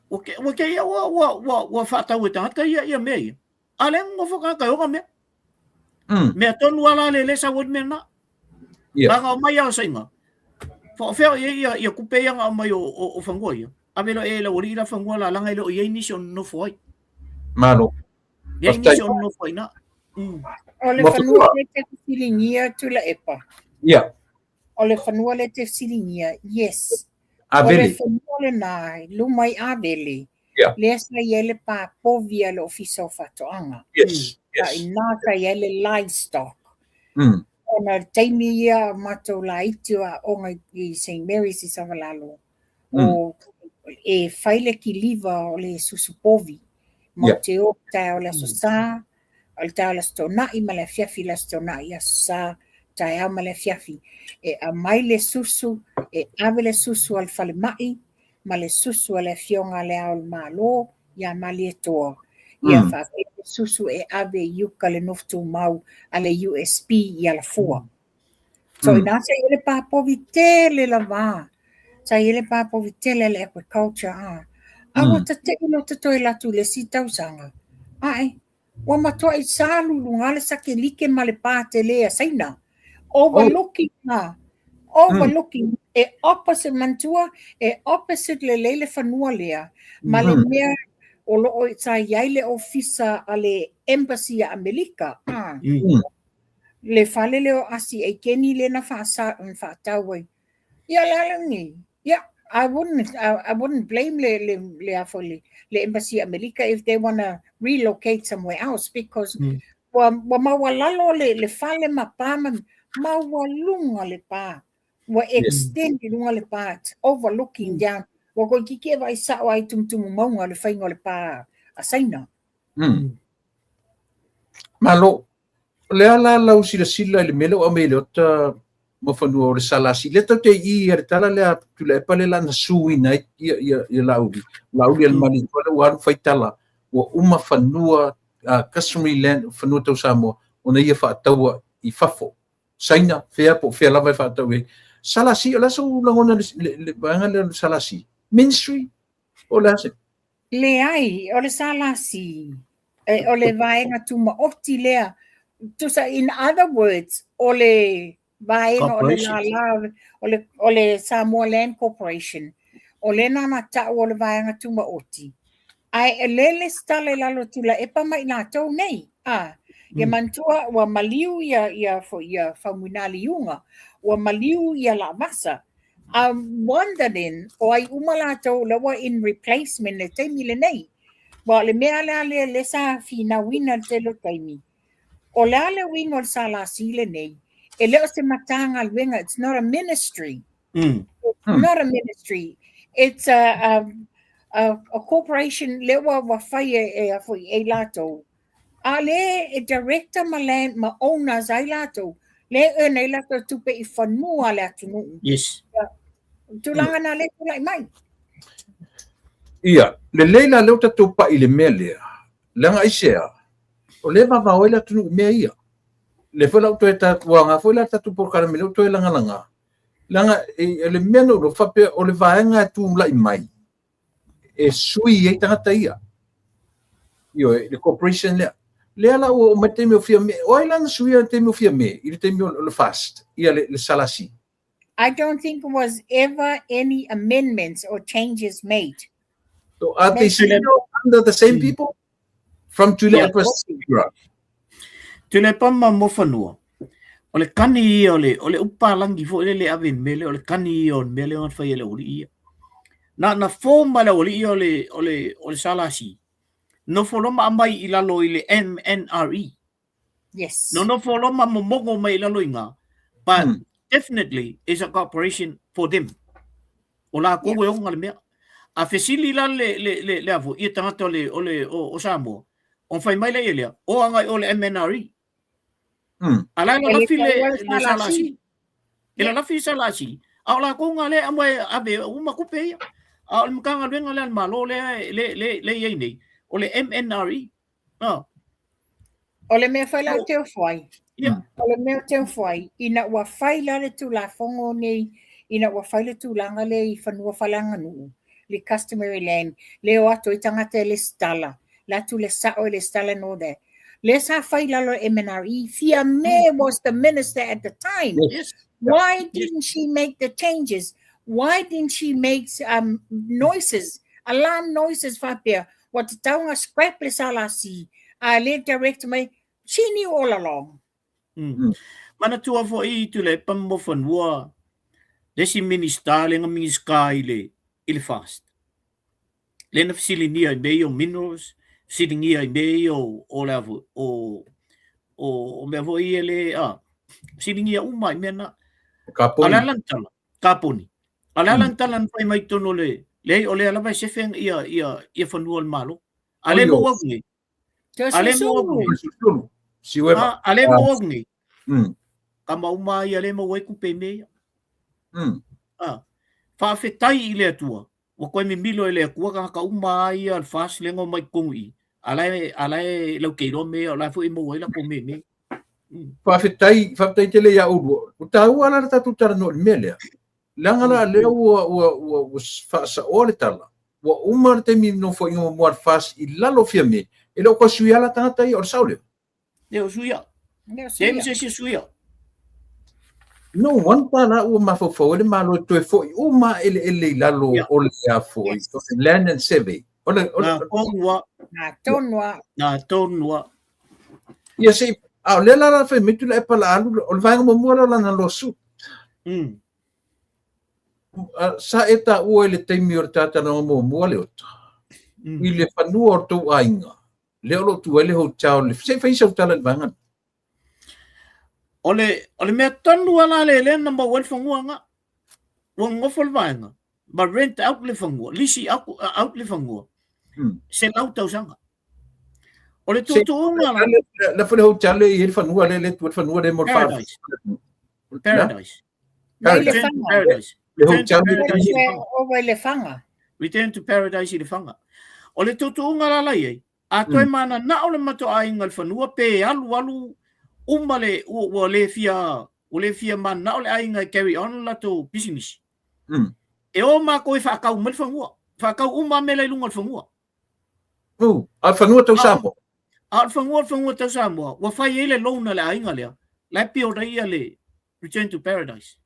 ua ke, ua ke ia ua, ua, ua, ua faatau e tagata ia, ia mea ia. A lea nonofo tagata e ona mea. Mea tonu a la le le sau ai le mea lena. Leaga omai a o Saina. Faafea o i ai ia, ia tupe ia na aumai o, o, o fanua ia. Ave loa e lau alii la fanua la leaga e le o i ai nisi o nonofo ai. Malo. Leai nisi o nonofo ai na. O le fanua lea e te fesiligia Tuilaepa. Ia. O le fanua lea e te fesiligia, yes. Avele. O le fanua lena i luma i Avele. Yeah. Lea sa i ai le pā povi a le Ofisa o Faatoaga. Yes, yes. A inā sa i ai le livestock. Ona le taimi ia o matou laiti o aoga i St. Mary's i Savalalo, o e fai le kiliva o le susu povi. Matou te o i taeao i le Aso Sa, o le taeao i le Aso Toonai ma le afiafi i le Aso Toonai, Aso Sa, taeao ma le afiafi. E aumai le susu, e ave le susu a le falemai, ma le susu a le Afioga a Le Ao o le Malo iā Malietoa. Ia faapea le susu e ave i uka le nofo tumau a le USP i Alafua. So inā sa i ai le pā povi tele lava, sa i ai le pā povi tele a le agriculture a, a ua tate'i loa ta toe alu atu i le isi tausaga, ae Ua matuai salu luga le sakelike ma le pā tele a Saina. Overlooking oh. Overlooking. E opposite manatua, e opposite lelei le fanua lea ma le mea o loo sa i ai le ofisa a le embassy a Amelika. Ah. Le fale lea o Asi Aikeni lea na faatau ai. Ia le ala lenei. Yeah, I wouldn't I, I wouldn't blame le le le a foi le, le embassy Amerika if they wanna relocate somewhere else because ua ua maualalo le le fale ma pā ma maualuga le pā. Ua extend i luga le pā, it's overlooking down. Ua toeitiiti e vaai sao lava i tumutumu mauga le faiga o le pā a Saina. Malo. O le a la lau silasila i le mea lea ua aumai e Leota Muafanua o le SLC, lea tatou te i i le tala lea a Tuilaepa lea la na suina ai ia, ia, ia Laauli. Laauli a le Malietoa lea ua alu fai tala, ua uma fanua, customary land, fanua tau Samoa, ona ia faataua i fafo. Saina, fea po o fea lava e faatau ai. SLC, o le a sou lagona i le, le, le vaega lea o le SLC? Ministry? O le a se? Leai, o le SLC, o le vaega tumaoti lea. Tusa, in other words, o le vaega o le lala, o le, o le Samoa Land Corporation, o lea na na tau o le vaega tumaoti. Ae e le lesitala i lalo o Tuilaepa ma i latou nei. A, ia manatua ua maliu ia, ia, ia Faumuina Liuga, ua maliu ia Laavasa, I'm wondering o ai uma latou la ua in replacement le taimi lenei. Ua o le mea lea lea lea sa finauina i le tele o taimi, o le a le uiga o le SLC lenei, e le o se Matagaluega, it's not a ministry. It's not a ministry. It's a corporation lea ua ua fai e e a foi e i latou. A o lea e director ma land ma owners ai latou, lea e earn ai latou tupe i fanua a le atunuu. Yes. Tulaga na lea e tulai mai. Ia, lelei la lea ua tatou pai i le mea lea, leaga aisea, o lea e vavao ai le atunuu i mea ia. Lea foi la ua toe ta, ua aoga foi la le tatou polokalame lea ua toe lagalaga, leaga e, le mea na ou iloa, faapea o le vaega e tulai mai, e sui ai tagata ia. Ioe, le corporation lea. Lea la ua oo mai le taimi o Fiame, o ai la na suia le taimi o Fiame i le taimi o le FAST, ia le, le SLC? I don't think there was ever any amendments or changes made. So are they still under the same people? From Tuilaepa era? Tuilaepa ma Mofanua, o le kani ia o le, o le upu palagi foi lele e ave i le mea lea, o le kani ia o le mea lea na fai e le aualii ia. Na, na form a le aualii ia o le, o le, o le SLC, nofo loa ma aumai i lalo i le MNRE. Yes. Nonofo loa ma momogo mai i lalo i ina, but definitely is a corporation for them. O lakou e ona le mea. A fesili la le, le, le, le a foi, ia tagata o le, o le, o, o Samoa, ona fai mai lea lea, o agai o le MNRE. A la e lalafi le, le SLC. E lalafi le SLC, a o lakou na lea e aumai e ave uma tupe ia. A o le Matagaluega lea a le Malo lea, le, le, le i ai nei, o le MNRE. Oh. O le mea fai lau te ofoai. Yeah. O le mea te ofoai, ina ua fai la le tulafono nei, ina ua fai le tulaga le i fanua faaleaganuu, le customary land, le o atu ai tagata e lesitala, le atu le sao e lesitala and all that. Le sa fai lalo e MNRE, Fiame was the minister at the time. Yes. Why didn't she make the changes? Why didn't she make noises, alarm noises faapea, Ua tatau ona scrap le SLC, a le direct mai, she knew all along. Manatua foi Tuilaepa ma Mofanua le isi Minista lea na Minisita i le i le FAST. Lea na fesiligia i mea ia o minerals, fesiligia i mea ia o o le a foi o o mea foi ia le a fesiligia uma i mea na. A o le a la le tala? Kaponi. A o le a la le tala na fai mai i totonu o le, leai o lea lava e sefe ia, ia, ia fanua o le Malo. A le maua atu nei. A le maua atu nei. Siueva. A le maua atu nei. Tama uma ia le maua ai tupe i mea ia. A, faafetai i le Atua, ua toe mimilo e le Atua tagata uma lava ia o le FAST lea na omai i totonu i i, a la e, a la e latou te iloa mea ia, o la foi e maua ai latou mea i mea ia. Faafetai, faafetai tele ia oulua. Ua taua la le tatou talanoa i le mea lea. Leaga la lea ua, ua, ua, ua faasaoa le tala. Ua uma le taimi nofoaiga muamua a le FAST i lalo o Fiame, e le o toe suia la tagata ia, o le sao lea. Le o suia. Le o suia. Le se suia. No wonder la ua mafaufau ai le Malo e toe foi uma eleele i lalo o le a foi, o le Land and Survey. O le, o le, Nā tonu a. Nā tonu a. Nā tonu a. Ia se, a o lea la la fai mai Tuilaepa la alu, o le vaega muamua lea o lana lawsuit. Sa e taua i le taimi o le talanoaga muamua Leota, i le fanua o le tou aiga, lea o lo o tu ai le hotel, se i fai sau tala i le vaega lea. O le, o le mea tonu lava la lea lea na maua ai le fanua na. Ua nonofo le vaega, ma rent out le fanua, lease out, out le fanua, 100 tausaga. O le tuutuuga la... La foi le hotel e i ai le fanua lea, le tu le fanua lea mo le Paradise. Paradise. Paradise. Paradise. Le hotel le Over i Lefaga. Return to Paradise i Lefaga. O le tuutuuga la la i ai, a toe mananao le matou aiga i le fanua pe alualu uma le ua, ua le fia ua le fia mananao le aiga e carry on le latou pisinisi. E o matou e faatau mai le fanua. Faatau uma lava mea la i luga o le fanua. A o le fanua tau Samoa. A o le fanua o le fanua tau Samoa, ua fai ai le loan a le aiga lea, la e build ai ia le Return to Paradise.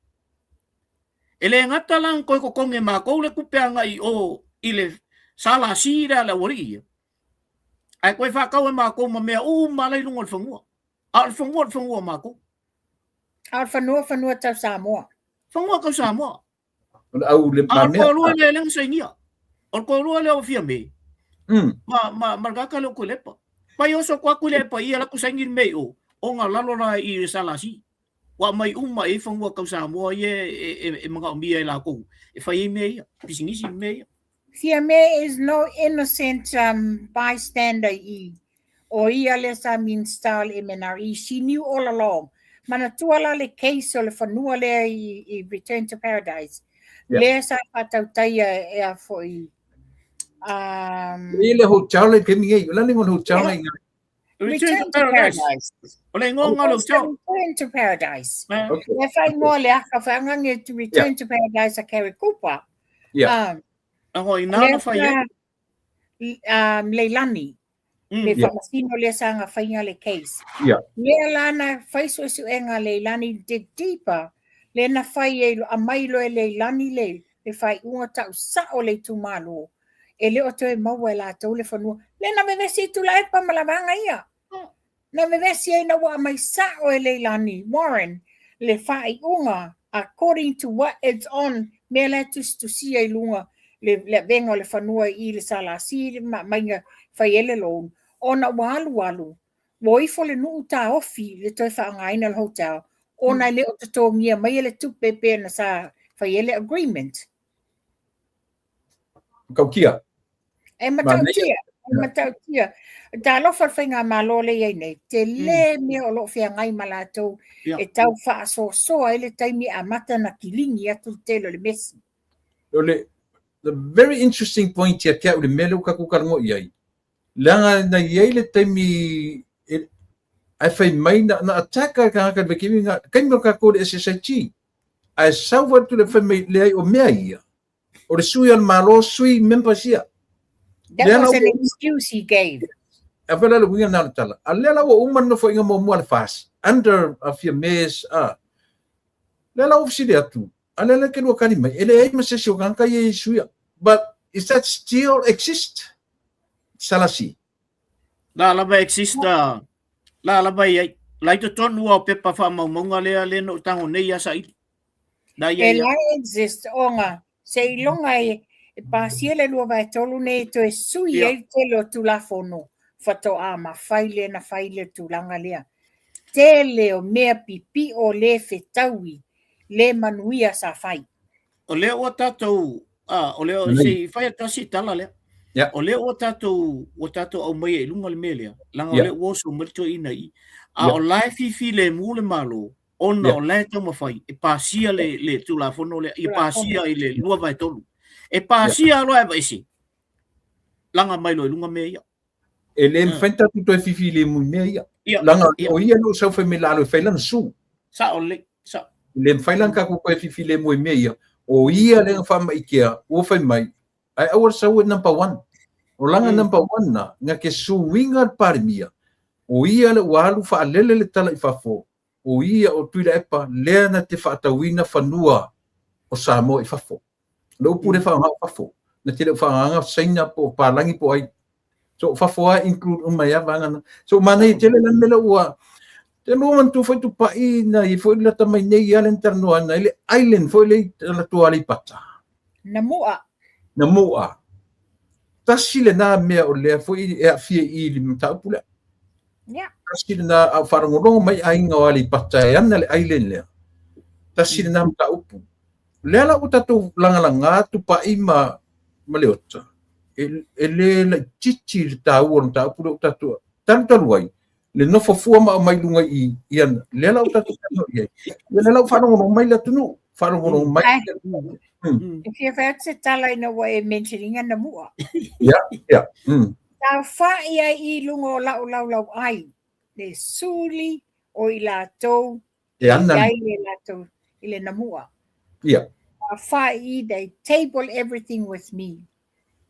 E le gata la ona toe totogi e matou le tupe agai i o i le SLC lea a le aualii ia, ae toe faatau e matou ma mea uma la i luga o le fanua. A o le fanua o le fanua o matou. A o le fanua, fanua tau Samoa. Fanua tau Samoa. O le au le A o le toalua lea lea na sainia. O le toalua lea o Fiame. Mm. Ma, ma, ma le tagata lea o Tuilaepa. Mai oso atu a Tuilaepa i ia latou saini le mea i o, ona lalo la i le SLC. Ua aumai uma i ai fanua tau Samoa ia e, e, e manaomia e latou e fai ai mea ia, pisinisi ma mea ia. Fiame is no innocent um, bystander i o ia lea sa Minista o le MNRE. She knew all along. Manatua la le case o le fanua lea i, i Return to Paradise. Yeah. Lea sa faatautaia e a foi. Um, I le hotel le kemi ei, la le ngol hotel le nga. Return to Paradise. O le ingoa nga le hotel. Return to Paradise. Okay. Le whai ngoa le aka whangange to Return yeah. to Paradise a Kerry Cooper. Yeah. Um, Ango ina na whai e. Um, Leilani. Mm. Le yeah. whamasino lea sa nga whainga le case. Yeah. Lea lana whai suesuenga Leilani dig deeper. Le na whai e a mai loe Leilani le le whai unga tau sao le itumalo. E le o toe maua e latou le fanua. Le na vevesi i Tulaepa ma lavanga ia. Na vevesi ai na ua aumai sao e Leilani Warren le faaiuga according to what it's on mea la e tusitusia i luga le le avega o le fanua i le SLC ma aumaiga fai ai le loan ona ua alualu ua o ifo le nuu taofi le toe faaaogaina o le hotel ona e le o totogia maia le tupe pe na sa fai ai le agreement. Matautia. E matautia, e matautia. Talofa le faigamalo lea i ai nei, tele mm. mea o lo o feagai ma latou yeah. e tau faasoasoa ai le taimi e amata na kiligi atu le tele o le mesi. O le, the very interesting point ia te au le mea lea ua tatou talanoa i ai, leaga na i ai le taimi e, ae fai mai na, na attack le tagata i le vaitaimi na, taimi o tatou le SSIG. Ae sau atu le fai mai, leai o mea ia, O le sui o le Malo, sui members ia. That was an excuse he gave. A vela le uiga na le tala. A lea la ua uma le nofoaiga muamua a le FAS, under a Fiames, a. Lea la ua fesili atu, a lea la ke lua kali mai, e leai ma se isi o tagata ia i suia. But is that still exist? Salasi. La lava exist a, la lava i ai. La i totonu o pepa whaamaumauga lea le no tango nei a saili. Na ia E ia. la exist ona seiloga e, e pasia le 23 nei e toe sui Ia. ai le tele o Tulafono faatoa mafai lea na fai le tulaga lea. Tele o mea pipio le fetaui le manuia sa fai. O lea ua tatou, ah, o lea, se i fai atu si tala lea. Yeah. O lea ua tatou, ua tatou aumaia i luga le mea lea, leaga o lea ua oso mai le toeaina i i. A o la e fifilemu le Malo, ona yeah. o la e taumafai e pasia le, le Tulafono lea, ia pasia i le 2/3. E pasia yeah. loa e aveese, laga mai loa i luga mea ia. E le mafai tatou toe fifilemu i mea ia. Ia. Leaga o ia lea ua sau fai mai lalo e fai lana sue. Sao lelei, sao. E le mafai la ona tatou toe fifilemu i mea ia. O ia lea na faamaikea, ua fai mai, Ae aua le sau e number one. O lana mm. number one na, na ke suiga le Palemia, o ia le ua alu faalele le tala i fafo, o ia o Tuilaepa lea na te faatauina fanua o Samoa i fafo. Le upu le mm. whaangao fafo. Na te le whaangaanga Saina po o Palangi po ai. So fafo a include uma ia vaega na. So manaia tele la mea lea ua te lua manatua foi Tupai na i foi lata mai nei ia le na talanoa na i le island foi le i latou Aleipata. Namua. Namua. Tasi lena mea o lea foi e aafia i le mataupu lea. Yeah. Tasi lena a o faalogologo mai aiga o Aleipata e ana le island lea. Tasi lena mataupu. O lea la ua tatou lagalaga Tupai ma, ma Leota, e, e le laitiiti le taua o le mataupu lea ua tatou talu talu ai, le nofo fua ma aumai luga i i ana, lea la ua tatou talanoa i ai. Ia lea la ua faalogologo mai le atunuu, faalogologo mai. Ai. Mm. E fia fai atu se tala ina ua e mention ina Namua. Ia, ia. Mm. Saofa'i ai i luga o la'u laulau'ai, le suli o i latou E ana. E i ai le latou i le Namua. Ia. Saofa'i, they table everything with me.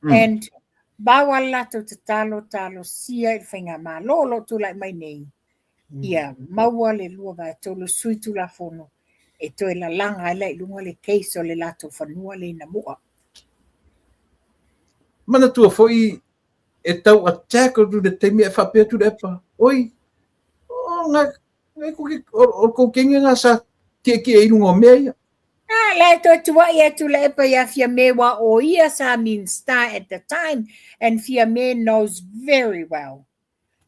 Mm. And pau a le latou tatalo, talosia i le faigamalo o lo o tulai mai nei, mm. ia maua le 2/3 sui Tulafono e toe lalaga ai la i luga le case o le latou fanua le i Namua. Manatua foi e tau attack atu le taimi e faapea atu Tuilaepa, oi, o nga, o kou kenge nga sa tietie i luga o mea ia. la e toe tuua'i e Tuilaepa ia Fiame aua o ia sa Minista at the time and Fiame knows very well.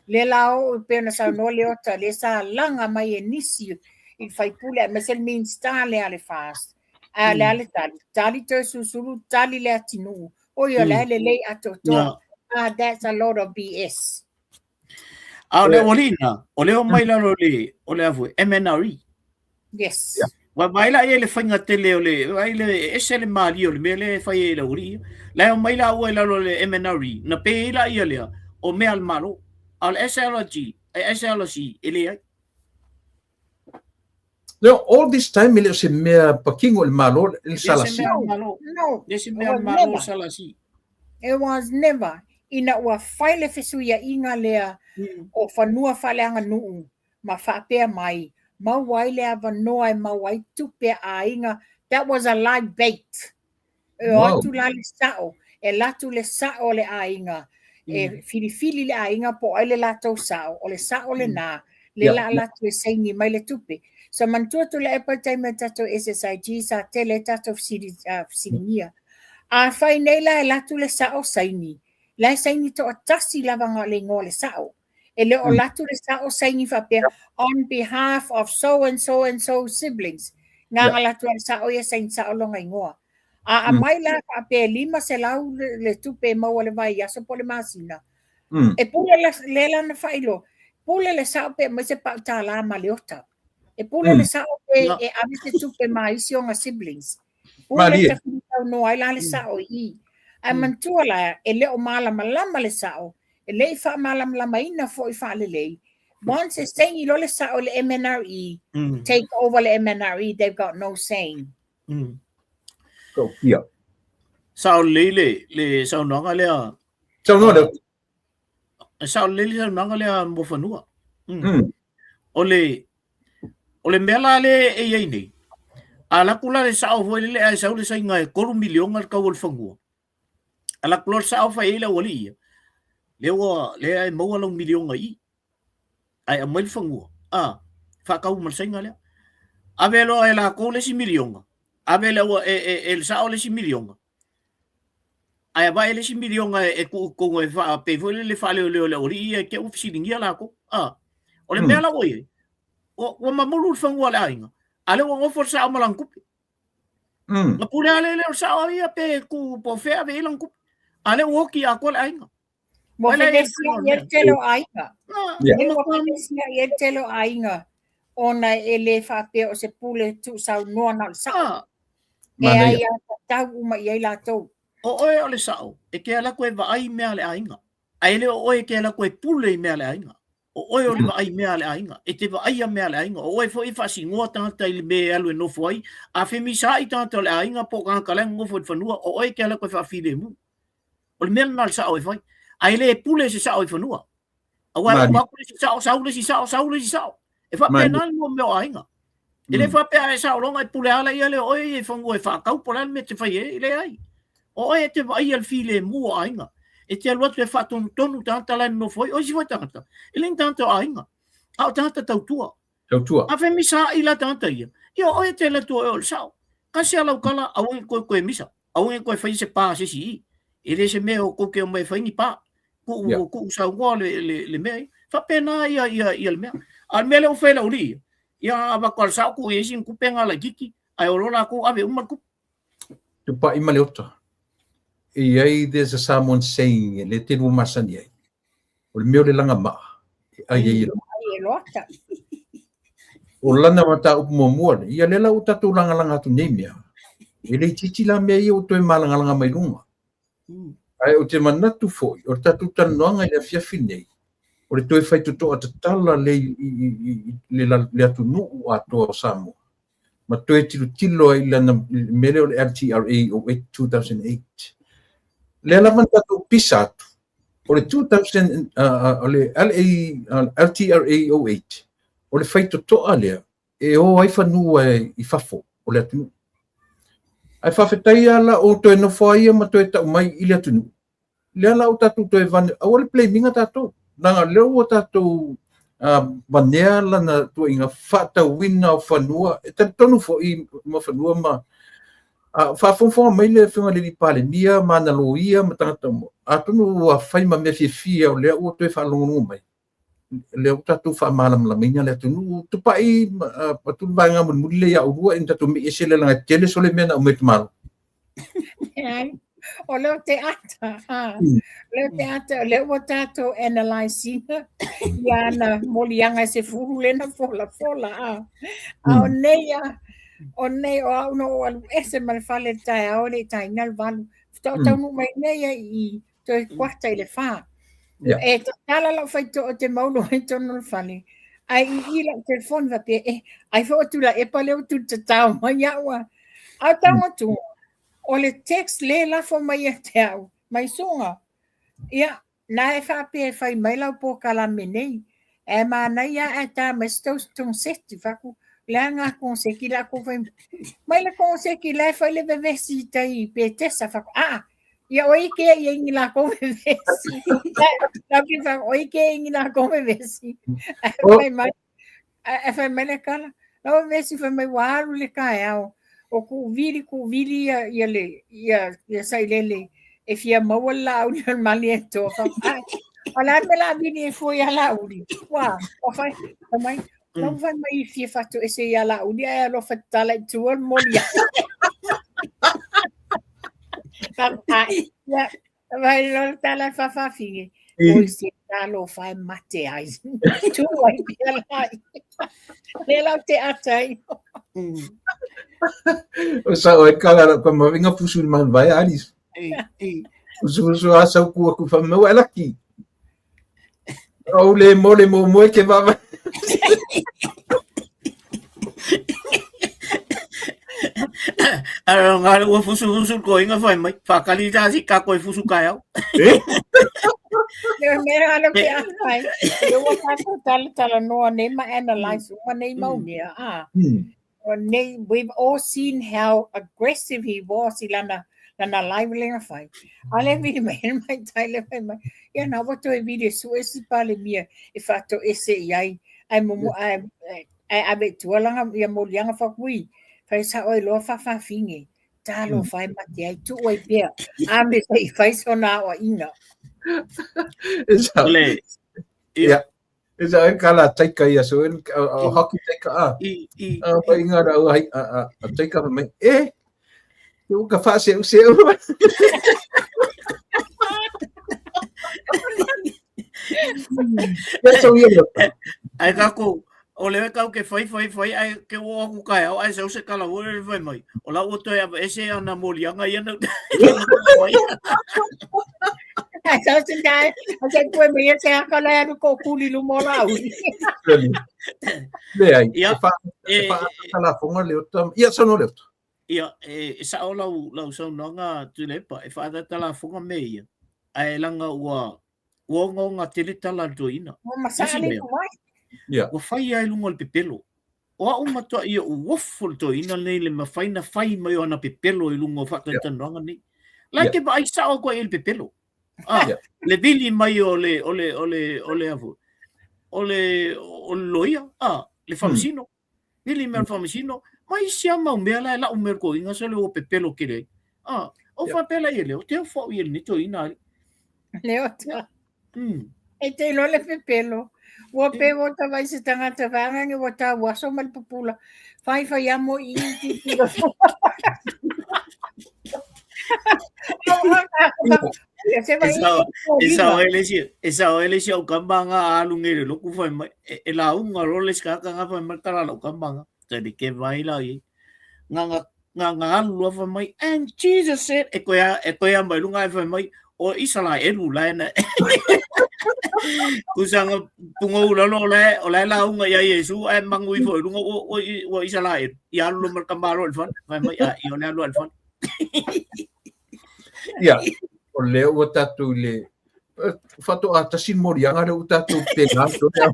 Lea la oo e pei ona saunoa Leota, lea sa laga mai e nisi i le faipule aemaise le Minista lea a le FAST. A le a le tali? Tali Toeolesulusulu, tali Leatinuu. Oi o la e lelei atoatoa. Ah, that's a lot of BS. A o le aualii na, o lea o mai lalo le, o le a foi, MNRE. Yes. Yeah. Wa vai la ia le faiga tele o le, vai le e ese le malie o le mea lea e fai ai e le aualii ia. La e omai la ua i lalo o le MNRE, na pe ai la ia lea, o mea a le Malo. A o le SLG, e SLC, e leai. No, all this time e le o se mea pakingo i le Malo, le SLC. No, no. Le se mea a le Malo SLC. It was never. Ina ua fai le fesuiaiga lea o fanua faaleaganuu ma faapea mai, maua ai le avanoa e maua ai tupe a aiga, that was a live bait. E o atu la le sao, e alu atu le sao o le aiga, e filifili le aiga po o ai le latou sao, o le sao lena, lea la alu atu e saini mai le tupe. So manatua Tuilaepa i le taimi o le tatou SSIG sa tele ai tatou fesiligia. Afai nei la e alu atu le sao saini, la e saini toatasi lava na o le igoa o le sao. E le o alu atu le sao saini faapea on behalf of so and so and so siblings. Na alu atu le sao ia saini sao lona igoa. A aumai la faapea e 500 le tupe e maua i le vaiaso po o le masina, e pule lea la na faailoa, pule le sao pe aumai se pau tālā ma Leota. E pule le sao pe e ave se tupe ma isi ona siblings. Pule taunoa ai la le sao i i. Ae manatua la, e le o malamalama le sao, e le i faamalamalamaina foi faalelei. Once e saini loa le sao i le MNRE, take over le MNRE, they've got no saying. Ia. Sao lelei le, le saunoaga lea. Saunoa lea. Sao lelei le saunoaga lea Muafanua. O le, o le mea la lea e i ai nei, a alu atu la le sao foi lele ae sau le saiga e 3 miliona le tau o le fanua, alu atu loa le sao fai ai le aualii ia, lea ua, lea e maua lau miliona i i, ae aumai le fanua, a, faatau ma le saiga lea. Ave loa e latou le isi miliona, ave le aua, e, e, e le sao le isi miliona, Ae avae le isi miliona e tuu i totonu e pei foi lele faaleoleo i le aualii ia i te i ua fesiligia latou. A, o le mea la ua i ai, ua mamulu le fanua o le aiga, a o lea ua nofo le sao ma lana tupe. Na pule lava lea o le sao ia pe tuu po o fea ave i ai lana tupe. A o lea ua oti atoa le aiga. Ua fevesia'i ai le tele o aiga. Ua fevesia'i ai le tele o aiga ona e le faapea o se pule tuusaunoa na o le sao. E aiatatau uma i ai latou. O oe o le sao, e te alu atu e vaai mea a le aiga. Ae le o oe e te alu atu e pule i mea a le aiga. O oe o le vaai mea a le aiga. E te vaaia mea a le aiga. O oe foi e faasinoa tagata i le mea e alu e nofo ai. A femisaai tagata o le aiga po o tagata la e nonofo i le fanua, o oe e te alu atu e faafilemu. O le mea lena a le sao e fai. Ae le pule se sao i fanua. Aua e uma atu le isi sao, sau le isi sao, sau le isi sao. E faapena le mea o aiga. E le faapea a e sao loa ona e pule lava ia lea o oe ia i fanua e faatau po o le a le mea e te fai ai, e leai. O oe e te vaaia le filemu o aiga. E te alu atu e faatonutonu tagata la e nonofo ai. O isi foi tagata, e le ni tagata o aiga, a o tagata tautua. Tautua. A femisaai la tagata ia, ia o oe e te alu atu o oe o le sao. Kasi a lau tala, aua ne i toe toe misa. Aua ne i toe faia se pa a se isi i i. E le se mea o tou te omai e fai ni pa. Tuu, yeah. tuu saunoa le, le, le mea ia. Faapena ia, ia, ia le mea. A o le mea lea ua fai e le aualii ia, ia avatu lava le sao tuu i ai sina tupe na laitiiti, ae o loa latou ave uma le tupe. Tupai ma Leota. E i ai, there's a Samoan saying, e le tele ua masani ai. O le mea o le lagamaa, e ai ai e Ai e loata. O lana mataupu muamua lea, ia lea la ua tatou lagalaga atu nei mea. E le itiiti la mea ia ua toe malagalaga mai luga. Ae ou te manatu foi, o le tatou talanoaga i le afiafi nei, o le toe faitotoa tatala lea i le atunuu atoa o Samoa, ma toe tilotilo ai i lana mea lea o le LTRA 2008. Lea lava na tatou pisa atu, o le 2000, o le LA, LTRA 08, o le faitotoa lea e o ai fanua i fafo o le atunuu. Ae faafetai lava la o toe nofo ai ia ma toe tau mai i le atunuu. Lea la ua tatou toe vane, aua le blame ina tatou. Leaga o lea ua tatou vanea lana tuuaiga faatauina o fanua, e talitonu foi Muafanua ma A faafogafoga mai le Afioga i le Alii Palemia ma ana loia ma tagata uma, atonu ua fai ma mea fiafia o lea ua toe faalogologo mai, lea ua tatou faamalamalamaina le atunuu, tupai atu le vaega mulimuli lea ia oulua ina tatou mei ese lea leaga e tele sole mea na aumai e le Malo. O lea te ata, ha. Lea te ata, o lea ua tatou analyse ina ia ana moliaga e sefulu lea na folafola, a. A o nei a, o nei o au na ou alu ese ma le fale i le taeao e le i taina le 8. Faatoa ou taunuu mai nei ai i toe kuata i le 4. E tatala lau faitoa ou te maulu ai totonu o le fale, ae i i lau telefoni faapea, eh, ai foi o Tuilaepa lea ua tulitatao mai au a. A o tago atu, o le text le lafo mai ia te au, mai suga. Ia, na e faapea e fai mai lau polokalame nei, ae manaia ae ta mai se tou koneseti. Fai atu, o le a lena koneseti la tou fai mai? Mai le koneseti la e fai le vevesi i tai i Petesa. Fai atu, aa, ia o ike ia i ni lakou vevesi. La ke fai atu, o ike i ni lakou vevesi. Ae fai mai, Ae fai mai le kala, lau vevesi fai mai ua alu le taeao, o kuuvili kuuvili ia, ia le, ia, ia sailele e fia maua le Laauli o le Malietoa. Fai, ai, o le a le mea o le a vili ai fua ia Laauli? Ua, ua fai, fai mai, lau fai mai e fia faatoese ia Laauli ae alofa tatala i tua le moli. Ai, ia, Vai loa le tala e faafafine, oi se talofa e mate ai. Tu ai pea lai. Lea lau te ata ai. O sa o e kala la pa mavinga fusu ni man vai alis. Fusu fusu a sau ku aku fa mau elaki. Au le mo le mo mo ke vava. Ara ngā ua fusu fusu ko inga whai mai. Whakali tā si ka koe fusu kai au. Eh? Leo mea alo ke ahai. Leo ua tātou tala tala noa nei ma analyze uma nei mau mea. Ah. Nei, we've all seen how aggressive he was i lana, lana live le na fai. A le vili mai hele mai tai le fai mai. Ia na ua toe vili e sue si Palemia e whaatoese i ai. Ai momo, ai, ai ave i tua langa ia moliaga fakui. Fai sa oi loa whawhawhinge. Talo whai mate ai tu ai pea. A me sa i fai sona aoaiga. Le, ia. E sa e kala taika ia so o hockey taika a. I i. A pa inga ra ai a a taika mai. E te uka fa se se. Ia so ia. Ai ka ko o le kau ke fai fai fai ai ke o aku kai au ai sau se kala o le fai mai. O la o toe ava ese ana molianga ia na. Ai sau se kai, o se koe mai e se aka le alu ko kuli luma o Laauli. Leai, e fa e fa la fonga le ota. Ia sono le ota. Ia, e sao lau lau saunoaga Tuilaepa, e faatatala lafoga mea ia, ae leaga ua ua ogaoga tele tala a le toeaina. Ua masaa le mai. Ia. Ua fai lava i luga o le pepelo. O au matuai ou ofo le toeaina lenei le mafai na fai mai o ana pepelo i luga o faatalatalanoaga nei. La ke vaai sao atu ai i le pepelo. Ah, le vili mai o le o le o le o le afu. O le o le loia, ah, le faamasino. Vili mai o le faamasino, ma isi lava mau mea la e lau mai o le toeaina sole ua pepelo tele ai. Ah, o faapea la ia leo, te ofo au i lenei toeaina alii. Leo ta. E te iloa le pepelo. Ua pe ua tavai se tagata vaeagaga ua tau aso ma le pupula. Fai fai amo i i ti ti lo. E sao ai le isi au kama nga alu nei le loku fai mai. E lauga loa le isi tagata nga fai mai tala lau kama nga. Tali ke vai la i. Nga nga nga nga alu loa fai mai and Jesus said e koe a e koe a mai lunga e fai mai o Isaraelu la ena kusanga pungou lalo o la o la lauga ia Iesu ae mangu ifo i lunga ua ua ua Isaraelu ia alu loa ma le tamaloa i le fale fai mai a ia o le alu a i le fale. Ia, o lea ua tatou i le faatoa tasi le moliaga lea ua tatou pēnā tonu.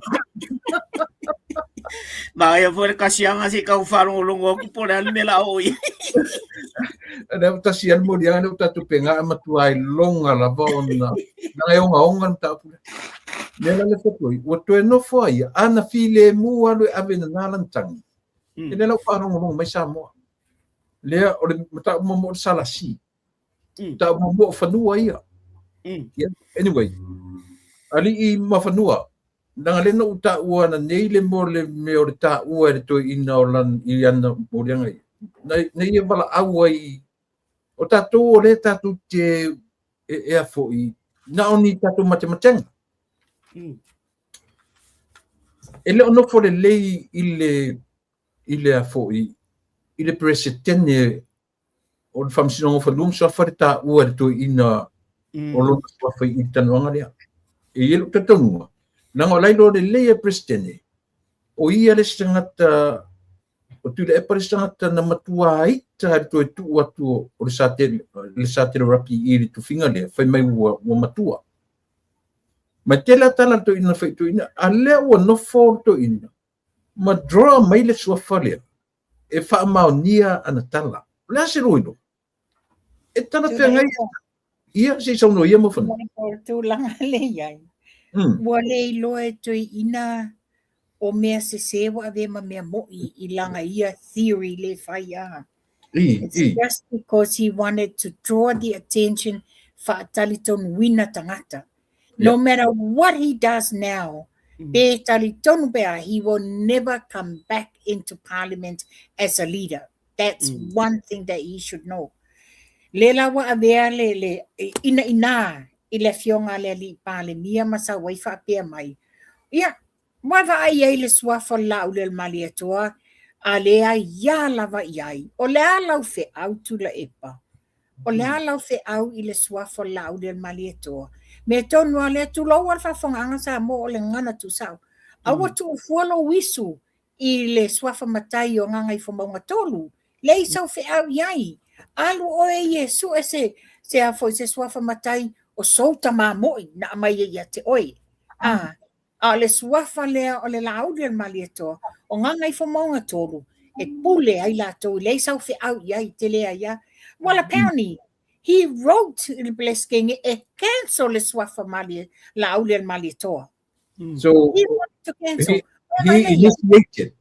Manaia foi le kasiaga se i tau faalogologo atu po o le a le mea o le a oo i ai. Lea ua tasi lava le moliaga lea ua tatou pēnā ae matua iloga lava ona leaga e ogaoga le mataupu lea. Mea la lea fai atu ai, ua toe nofo ai ia, ana filemu alu e ave nana lana tagi, e le lau faalogologo mai Samoa. Lea o le mataupu muamua o le SLC. Mataupu muamua o fanua ia. Yeah. Anyway, alii ma fanua, leaga lea na ou taua ananei le mo le mea o le taua e le toeaina o lan, i ana moliaga ia. Na, na ia valaau ai, o tatou o lea tatou te e, e a foi, na o ni tatou matematega. E le o nofo lelei i le i le a foi, i le Peresetene o le Faamasinoga o Fanua ma Suafa le taua e le toeaina o lona suafa i le talanoaga lea. E i ai lou talitonuga, leaga o la e iloa lelei e le Peresetene, o ia le isi tagata, o Tuilaepa le isi tagata na matua ita i le toe tuu atu o le Sa Tele Rapi i le tofiga lea, fai mai ua matua. Ma e tele lava tala a le toeaina na fai i le toeaina, a lea ua nofo le toeaina, ma draw mai le suafa lea e faamaonia ana tala. O le a se lua iloa? E talafeagai ia se i saunoa ia Mofanua. O le tulaga le i ai. Ua le iloa e toeaina o mea sese ua avea ma mea mo'i i lana ia theory le fai a. It's just because he wanted to draw the attention faatalitonuina tagata. No matter what he does now, pe talitonu pe a, he will never come back into parliament as a leader. That's one thing that he should know. Le la ua avea le, le inaina i le afioga a le alii Palemia ma sau ai faapea mai, ia, ua vaai ai le suafa o le Laaulialemalietoa, a le aiā lava i ai. O le a lau feau Tuilaepa? O le a lau feau i le suafa o le Laaulialemalietoa? Mea tonu lava lea, tulou lava le faafofogaaga Samoa o le gagana tuusao. Aua tuu fua lou isu i le suafa matai o Gagaifomauga 3, leai sau feau i ai. Alu oe ia e sue se, se a foi se suafa matai o sou tamā mo'i na aumai ai ia te oe. A, a o le suafa lea o le Laaulialemalietoa o Gagaifomauga 3, e pule ai latou, leai sau feau i ai, te leai lava. Well, apparently, he wrote i le Peresetene e cancel le suafa malie, Laaulialemalietoa. So, He wanted to cancel. He initiated.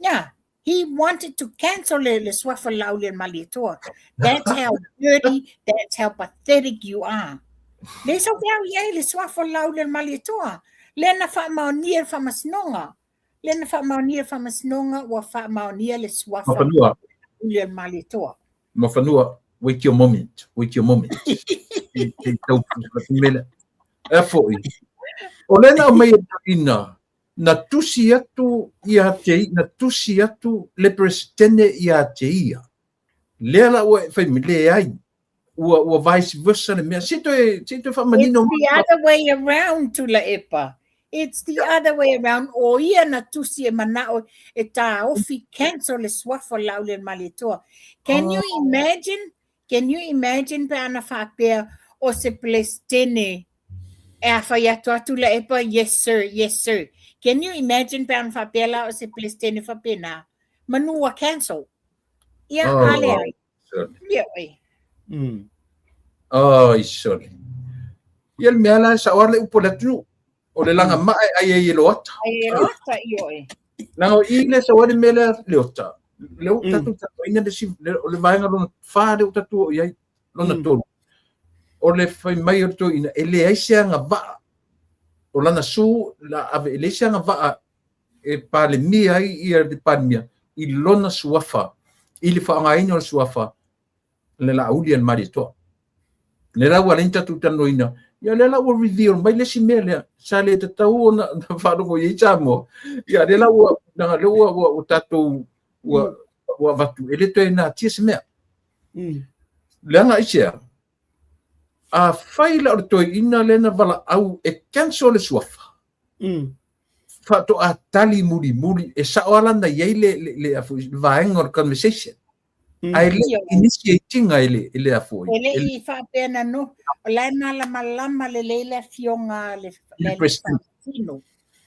Yeah. He wanted to cancel le suafa Laaulialemalietoa. That's how dirty, that's how pathetic you are. Le sau feau i ai le suafa Laaulialemalietoa. Le na faamaonia le faamasinoga. Le na faamaonia le faamasinoga ua faamaonia le suafa Mafanua. Laaulialemalietoa. Mafanua, wait your moment, wait your moment. Te tau mele. E foi. O le na aumai e toeaina, na tusi atu ia te, na tusi atu le Peresetene ia te ia. Lea la ua e fai mai, leai. Ua vice versa le mea. Se toe faamanino. It's the other way around, Tuilaepa. It's the other way around. O ia na tusi e manao e taofi cancel le suafa o le Laaulialemalietoa. Can you imagine? Can you imagine pe ana faapea o se Peresetene e a fai atu a Tuilaepa, yes sir, yes sir. Can you imagine pe ana faapea la o se Peresetene faapena? Manu ua cancel. Ia, a leai. Ia oe. Ai, sorry. Ia le mea la e sao lava le upu a le atunuu. O le laga maa e ai ai e loata. Ai e loata, ioe. Leaga o i lea sau ai le mea lea Leota. Lea ua tatou talanoaina le isi, o le vaega lona 4 lea ua tatou oo i ai, lona 3. O le fai mai o le toeaina, e leai se agavaa o lana sue la ave, e leai se agavaa e Palemia ai ia le Palemia i lona suafa, i le faaaogaina o le suafa le Laaulialemalietoa. Lea la ua ala ai ona tatou talanoaina, ia lea la ua reveal mai le isi mea lea, sa le tatau ona faalogo i ai Samoa. Ia lea la ua, leaga lea ua tatou, ua avatu, e le toe natia se mea. Leaga aisea, afai la o le toeaina lea na valaau e cancel le suafa, faatoa tali mulimuli, e sao lava na i ai le vaega o le conversation. Ae le initiate ina e le a foi. E le i faapea na no, o la e malamalama lelei le afioga a le Faamasino,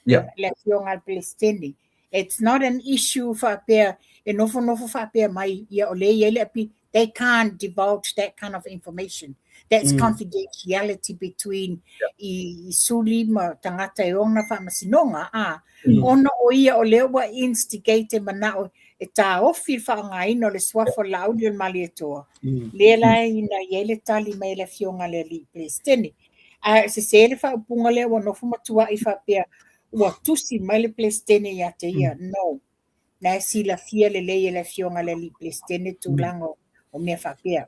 le afioga a le Peresetene. It's not an issue faapea e nofonofo faapea mai ia o lea e i ai le appeal. They can't divulge that kind of information. That's confidentiality between i suli ma tagata e ona faamasinoga, a ona o ia o lea ua instigate e manao. e taofi le faaaogaina o le suafa o le Laauli o le Malietoa, lea la ina i ai le tali mai a le Afioga i le Alii Peresetene. Ae sese le faaupuga lea ua nofo ma tuai faapea ua tusi mai le Peresetene ia te ia. No. Na e silafia lelei e le Afioga i le Alii Peresetene tulaga o mea faapea.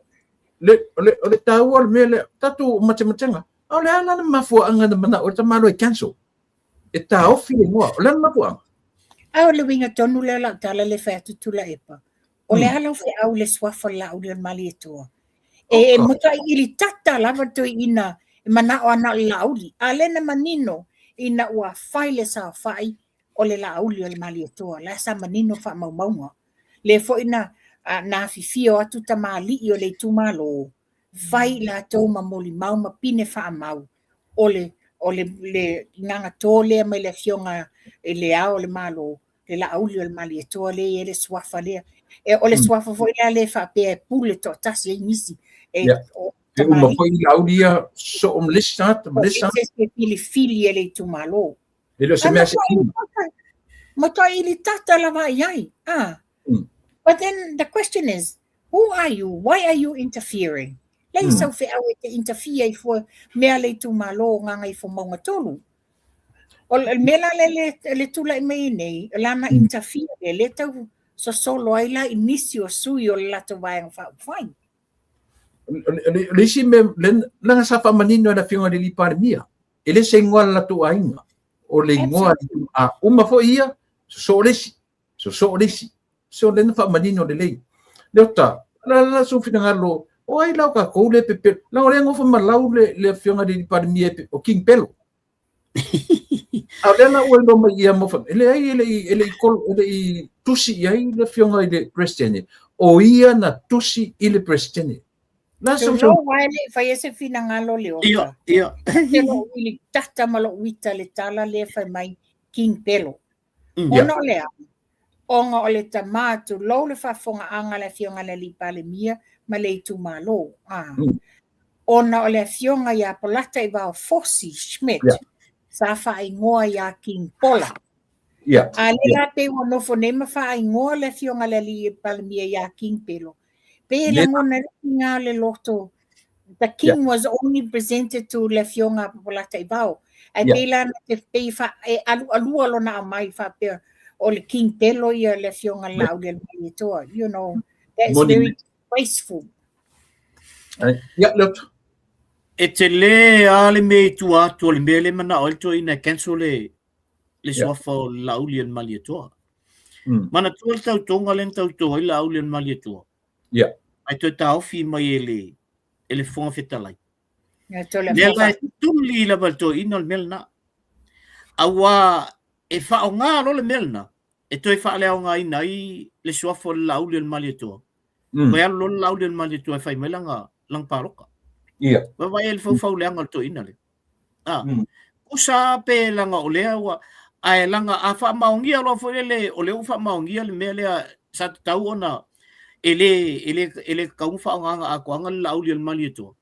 O le taua o le mea lea, tatou matematega, a o le a la le mafuaaga na manao ai le tamaloa e cancel? E taofi le igoa, o le a le mafuaaga? A o le uiga tonu lea o lau tala lea e fai atu Tuilaepa, o le a lau feau i le suafa o le Laauli o le Malietoa? E matuai ilitata lava le toeaina e manao ana o le Laauli, a o lea na manino ina ua fai le saofai o le Laauli o le Malietoa, la sa manino faamaumauga. Lea foi na na afifio atu tamalii o le itumalo, fai i latou ma molimau ma pine faamau o le o le le gagatō lea mai le Afioga i Le Ao o le Malo, le Laauli o le Malietoa lea e i ai le suafa lea. E, o le suafa foi lea le faapea e pule toatasi ai nisi. E, yeah. o, e uma foi Laauli ia soo ma le isi tagata ma le isi tagata. Se filifili e le itumalo. E le o se mea se Matuai ilitata lava i ai. Ah. But then the question is, who are you? Why are you interfering? Lei sau feau e te interfere i fua mea le itumalo o Gagaifomauga 3. O le mea la le, le, le tulai mai nei, lana interfere le, le tau sosolo ai la i nisi o sui o le latou vaega faaupufai. O le isi mea, leaga sa faamanino e le Afioga i le Alii Palemia, e le se igoa a le latou aiga, o le igoa a uma foi ia, sosoo le isi, sosoo le isi. So lea na faamanino lelei. Leota, la la sou finagalo, o ai la o tatou le pepelo, leaga o lea e nofo ma lau le, le Afioga i le Alii Palemia o King Pelo. A o lea la ua iloa mai ia mo e leai e le i e le i e le i tusi i ai le Afioga i le Peresetene, o ia na tusi i le Peresetene. La so so wai le fai e se finagalo Leota. Ia, ia. Te lou ilitata ma lou ita le tala lea fai mai King Pelo. Ona o le a? Ona o le tama, tulou le faafofogaaga a le Afioga i le Alii Palemia ma le itumalo, a. Ona o le Afioga ia Polataivao Fosi Schmidt sa faaigoa ia King Pola. A lea la pei ua nofo nei ma faaigoa le Afioga i le Alii Palemia ia King Pelo. Pei e lagona ai le tiga o le loto the king yeah. was only presented to le Afioga Polataivao. Ae yeah. pei la na te pei fa, e alu alua lona aumai faapea o le King Pelo ia le Afioga yeah. Laaulialemalietoa. You know, that's Moni. very disgraceful. Yeah, look. E tele a le mea i tua atu o le mea le manao ai le toeaina e cancel le, le suafa o le Laaulialemalietoa. Manatua le tautoga lea na tauto ai le Laaulialemalietoa. Yeah. Ae toe taofi mai e le, e le Fofoga Fetalai. Lea la e tuli lava le toeaina o le mea lena. Aua e faaaoga loa le mea lena, e toe faaleaogaina ai le suafa o le Laauli o le Malietoa. Toe alu loa le Laauli o le Malietoa e fai mai lana, lana palota. Yeah. Vaavaai le faufau leaga o le toeaina lea. Ah, Kusa pe leaga o lea ua, ae leaga a faamaonia loa foi lele, o lea ua faamaonia le mea lea sa tatau ona e le, e le, e le tatau ona faaaogaina atoaga le Laauli o le Malietoa.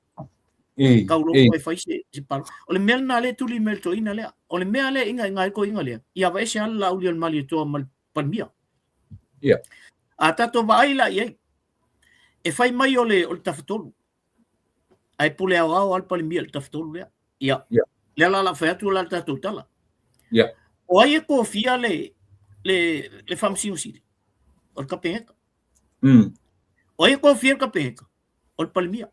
Tau loa e fai se, se palo. O le mea lena lea e tuli mai le toeaina lea. O le mea lea e ingainga ai le toeaina lea, ia aveese lava le Laauli o le Malietoa ma le Palemia. A tatou vaai la i ai, e fai mai o le, o le Tafatolu. Ae pule aoao lava le Palemia i le Tafatolu lea. Ia. Yeah. Lea la la fai atu la le tatou tala. Yeah. O ai e tofia le le le Faamasino Sili? O le Kapeneta. O ai e tofia le Kapeneta? O le Palemia.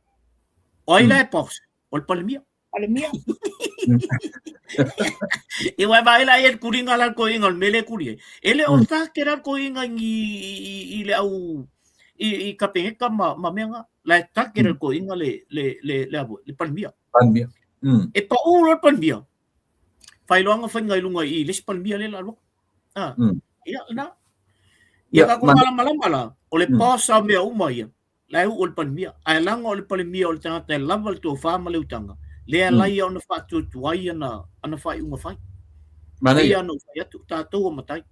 O ai la e boss? O le Palemia. Palemia. E wai vai la e kuringa la ko inga mele kuri. E le o ta ke ra ko inga i i le au i i Kapeneta ma ma menga la ta ke ra ko inga le le le le abo le Palemia. Palemia. E pa u lo Palemia. Fai loanga fai ngai lunga i le Palemia le la lo. Ah. Ia na. Ia ka ko malamalama la o le boss a mea uma ia. La e uu o le Palemia. Ae leaga o le Palemia o le tagata e lava le tofa ma le utaga, lea e ala ai ona faatuatuai ana, ana faaiuga fai. Manaia. Pei ona ou fai atu, tatou o matai.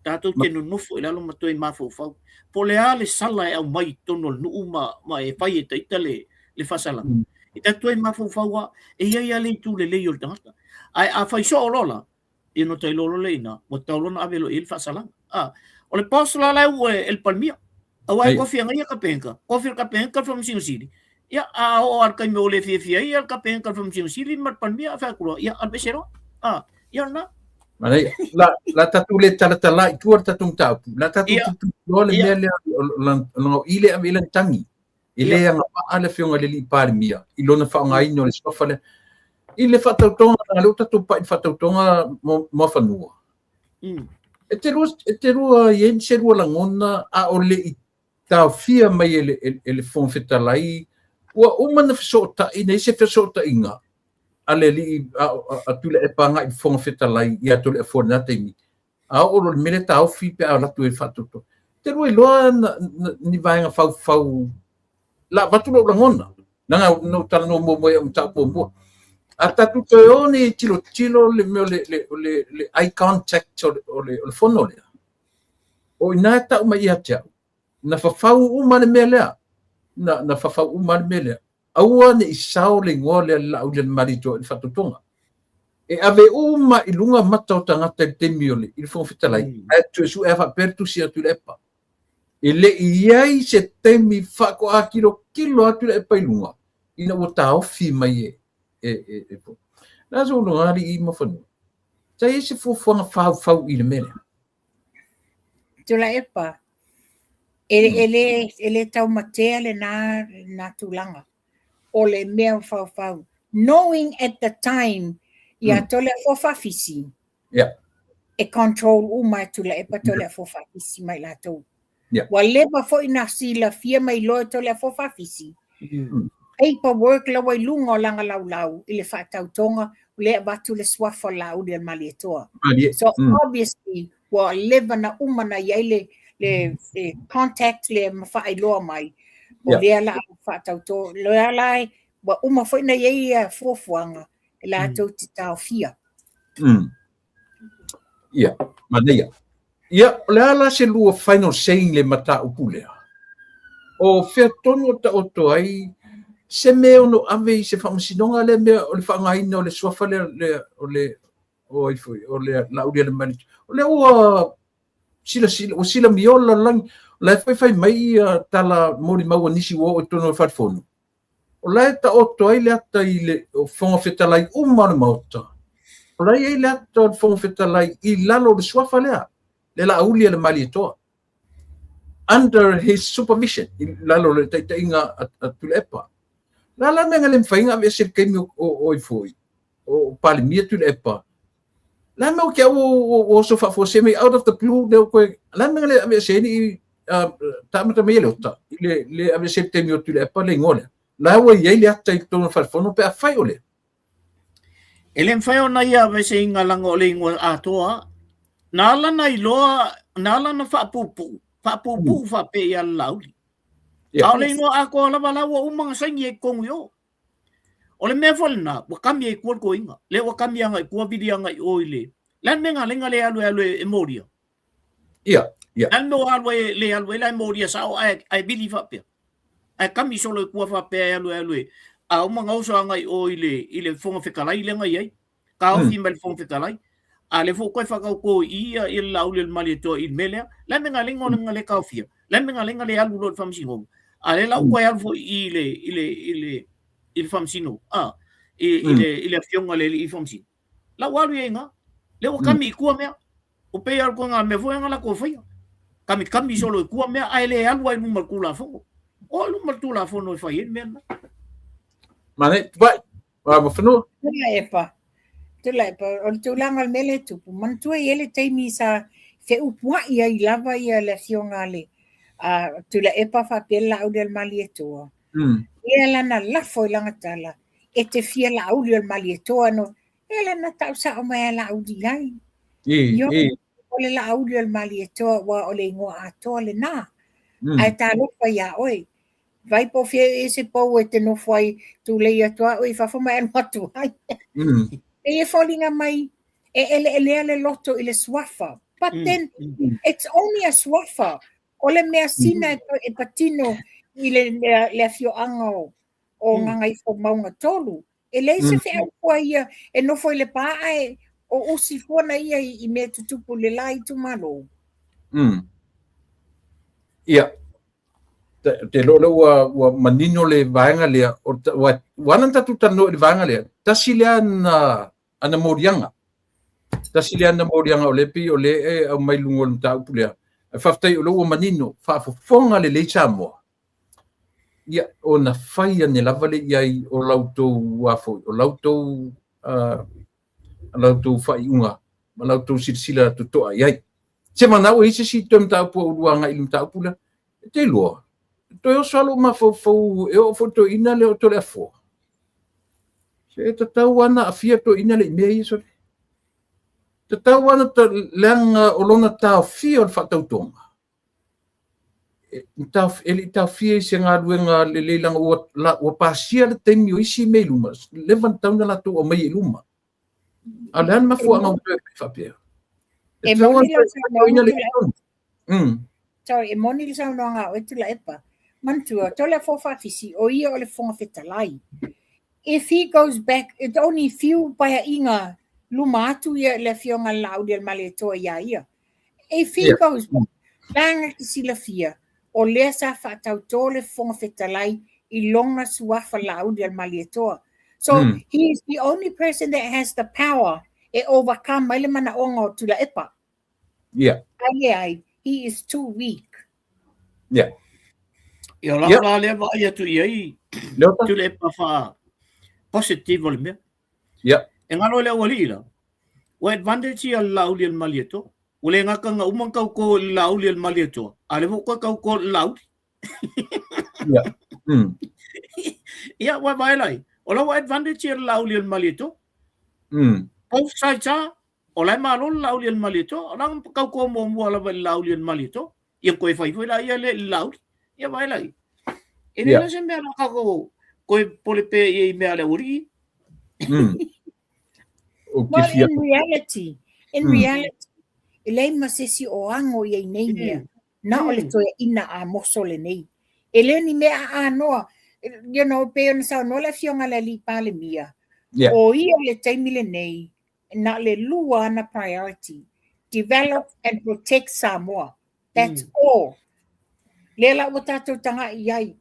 Tatou te nonofo i lalo ma toe mafaufau. Po o le a le sala e aumai i totonu o le nuu ma, ma e fai e taita le, le faasalaga. E tatou toe mafaufau lava, e i ai lava le itu lelei o le tagata. Ae a fai soo loa la, ia ona ta iloa loa lea i ina, ua tatau loa ona ave loa i ai le faasalaga. A. O le boss la la e ua e le Palemia. Aua e kofi agaia Kapeneta, kofi le Kapeneta le Faamasino Sili. Ia, a oo lava i le taimi ua le fiafia ai le Kapeneta le Faamasino Sili ma le Palemia, a fai atu loa, ia, alu ese loa. A, ia lena. Manaia. La, la tatou le talatala i tua le tatou mataupu. La tatou Ia. tutu loa le Ia. mea lea o lona i le ave i lana tagi. E le agavaa le afioga i le alii Palemia i lona faaaogaina o le suafa lea. I le faatautoga, leaga o lea ua tatou pai i le faatautoga Muafanua. E te lua, e te lua i ai se lua lagona a o le i taofia mai e le, e le Fofoga Fetalai, ua uma na fesootai, na i ai se fesootaiga a le alii a, a, a Tuilaepa agai i le Fofoga Fetalai ia Toleafoa i lena taimi. A oo loa i le mea lea taofi pe a alu atu e faatauto. Te lua iloa na, na, ni vaega faufau la avatu lou lagona. Leaga na ou talanoa muamua i au mataupu muamua. A tatou toe o nei e tilotilo le mea o le, le, le, le eye contact o le, o le, o le fono lea. O i ina e tau mai ia te au, na fafau uma le mea lea. Na, na fafau uma le mea lea. Aua ne i sao le igoa lea le Laaulialemalietoa i le faatautoga. E ave uma i luga mata o tagata i le taimi o le, i le Fofoga Fetalai, ae suesue a faapea le tusi a Tuilaepa. E le i i ai se taimi faatoa tilotilo atu Tuilaepa i luga, ina ua taofi mai e, e, e, e, Na se uloga alii ma fanua. Sa i ai se fuafuaga faufau i le mea lea. Tuilaepa, e, e, le, e le taumatea lena, lena tulaga. O le mea faufau. Knowing at the time, ia Toleafoa Faafisi, e control uma e Tuilaepa Toleafoa Faafisi ma i latou. Ua leva foi na silafia ma iloa e Toleafoa Faafisi. Paperwork la ua i luga o lana laulau i le faatautoga o lea e avatu le suafa o Laaulialemalietoa. So obviously ua leva na uma na i ai le, le, le contact le ma faailoa mai o lea la faatauto lea la ua uma foi na i ai ia fuafuaga e latou te taofia. Ia, manaia. Ia, o le a la se lua final saying le mataupu lea? O fea tonu o taoto ai se mea ono ave i se faamasinoga lea mea o le faaaogaina o le suafa lea, lea o le o ai foi o le Laaulialemalietoa. O lea ua silasila, ua silamia le lalolagi. O la e foi fai mai ia tala molimau a nisi ua oo i totonu o le Fale Fono. O la e taoto ai le ata i le Fofoga Fetalai uma o le Maota. O la e i ai le ata o le Fofoga Fetalai i lalo o le suafa lea, le Laaulialemalietoa. Under his supervision, i lalo o le taitaiga a Tuilaepa. La la mea na le mafai ona aveese i le taimi o ai foi, o Palemia Tuilaepa. La mea o te au o oso faafuasei mai out of the blue lea ua toe, la mea na le aveese ai ni taamata mai e Leota, i le le aveese i le taimi o Tuilaepa le igoa lea. La ua i ai le ata i totonu o le Fale Fono pe afai o lea. E le mafai ona ia aveeseina leaga o le igoa atoa. Na ala na iloa, na ala na faapuupuu, faapuupuu faapea ia le Laauli. A o le igoa atoa lava la ua uma ona saini ai i totonu i o. O le mea foi lena, ua kami ai i tua le toeaina. Lea ua kami agai i tua, vili agai i o i le... Le a le mea na ala ai ona le alu e alu e molia? Ia, ia. Le a le mea ua alu ai, le alu ai la e molia sao ae, ae vili faapea? Ae kami solo i tua faapea e alu e alu e... A uma ona oso agai i o i le, i le Fofoga Fetalai lea na i ai. Taofi mai le Fofoga Fetalai. A lea foi ua toe faatauto i i ia le Laaulialemalietoa i le mea lea. Le a le mea na ala ai ona le taofia? Le a le mea na ala ai ona le alu loa i le Faamasinoga? A lea la ua toe alu foi i i le i le i le i le Faamasino, a i i le i le afioga i le alii Faamasino. La ua alu i ai i ina. Lea ua kami i tua mea. Ua pei lava o le ituaiga mea foi lea na latou faia. Kamikami solo i tua mea ae le alu ai i luma o le Tulafono. O i luma o le Tulafono e fai ai le mea lena. Manaia, Tupai, Muafanua. Tuilaepa, Tuilaepa, o le tulaga o le mea lea e tupu, manatua e i ai le taimi sa feupuai ai lava ia le afioga a le a Tuilaepa faapea le Laaulialemalietoa. Lea la na lafo i lana tala, e te fia Laaulialemalietoa no, e la na tau sao mai a Laauli i ai. Ioe, o le Laaulialemalietoa aua o le igoa atoa lena. Ae talofa ia oe, Vai po fea e se pou e te nofo ai, tulei atu a oe i fafo ma e alu atu ai. E e foliga mai, e eleelea le loto i le suafa. But then, it's only a suafa. O le mea sina e, e patino i le, le, le afioaga o, o Gagaifomauga 3. E leai se feau fua ia e nofo i Lepa ae o usi fua na ia i, i mea tutupu i le la itumalo. Ia, te iloa lea ua, ua manino le vaega lea, o, ua, ua ala ona tatou talanoa i le vaega lea, tasi lea ana, ana moliaga. Tasi lea ana moliaga o lea pei o lea e aumai luga o le mataupu lea. Ae faafetai o lea ua manino, faafofoga lelei Samoa. Ia, ona fai ane lava lea i ai o la outou, a foi, o la outou, la outou faaiuga ma la outou silasila totoa i ai. Se manao e i ai se isi toe mataupu a oulua agai i le mataupu lea, e te iloa, e toe oso lava lou mafaufau e oo foi i le toeaina lea o Toleafoa. Se e tatau lava ona aafia le toeaina lea i mea ia sole. Tatau lava ona leaga o lona taofia o le faatautoga, e le i taofia i se galuega lelei leaga ua, ua pasia le taimi o isi mea i luma, leva ona tatau ona latou aumaia i luma. A o le a le mafuaaga ua toe faapea? E moni lau saunoaga. Sorry, e moni le saunoaga a oe Tuilaepa. Manatua, Toleafoa Faafisi, o ia o le Fofoga Fetalai. If he goes back, it's only few paeaiga luma atu ia le afioga i le Laaulialemalietoa iā ia. If he goes back, leaga e te silafia, o lea sa faatautō le Fofoga Fetalai i lona suafa Laaulialemalietoa. So, he is the only person that has the power e overcome ai le manaoga o Tuilaepa. Ai leai, he is too weak. Ia, o lau la lea vaai atu i ai, Tuilaepa faa positive o le mea. E galo i le aualii la, ua advantage ia le Laaulialemalietoa. Ua le gata na uma ona tautō i le Laaulialemalietoa, a o lea foi ua toe tautō i le Laauli. Ia, ua vaai la i ai, o la ua advantage ia le Laaulialemalietoa. Both sides are, o la e malo le Laaulialemalietoa, o la na tautō muamua lava i le Laaulialemalietoa. Ia toe fai foi la ia lea i le Laauli. Ia vaai la i ai. E le yeah. se mea la kākou toe pole pea i ai i mea a le aualii. Well, in reality, in reality, e leai ma se isi o ago i ai nei mea, na o le toeaina Amoso lenei. E le o ni mea aanoa, you know, pei ona saunoa le afioga i le Alii Palemia, o ia i le taimi lenei, na o le lua ana priority, develop and protect Samoa. That's all. Lea la ua tatou taga'i i ai,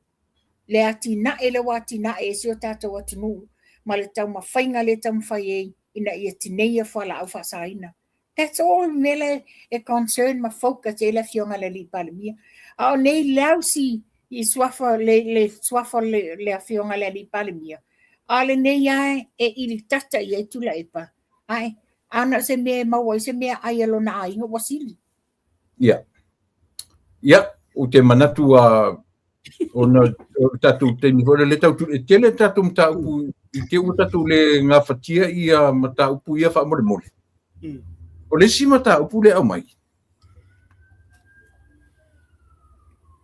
le atinae lea ua atinae e si o tatou atunuu ma le taumafaiga lea e taumafai ai ina ia tineia fualaau faasaina. That's all le mea lea e concern ma focus i ai le Afioga i le Alii Palemia. A o nei lousy i suafa, le, le suafa o le, le Afioga i le Alii Palemia, a o lenei lava e ilitata i ai Tuilaepa, ae a na o se mea e maua ai se meaai a lona aiga ua sili. Ia. Ia, ou te manatu a ona o le tatou taimi foi lea tau e tele tatou mataupu i te ua tatou le gafatia ia mataupu ia faamolemole. O le isi mataupu lea aumai,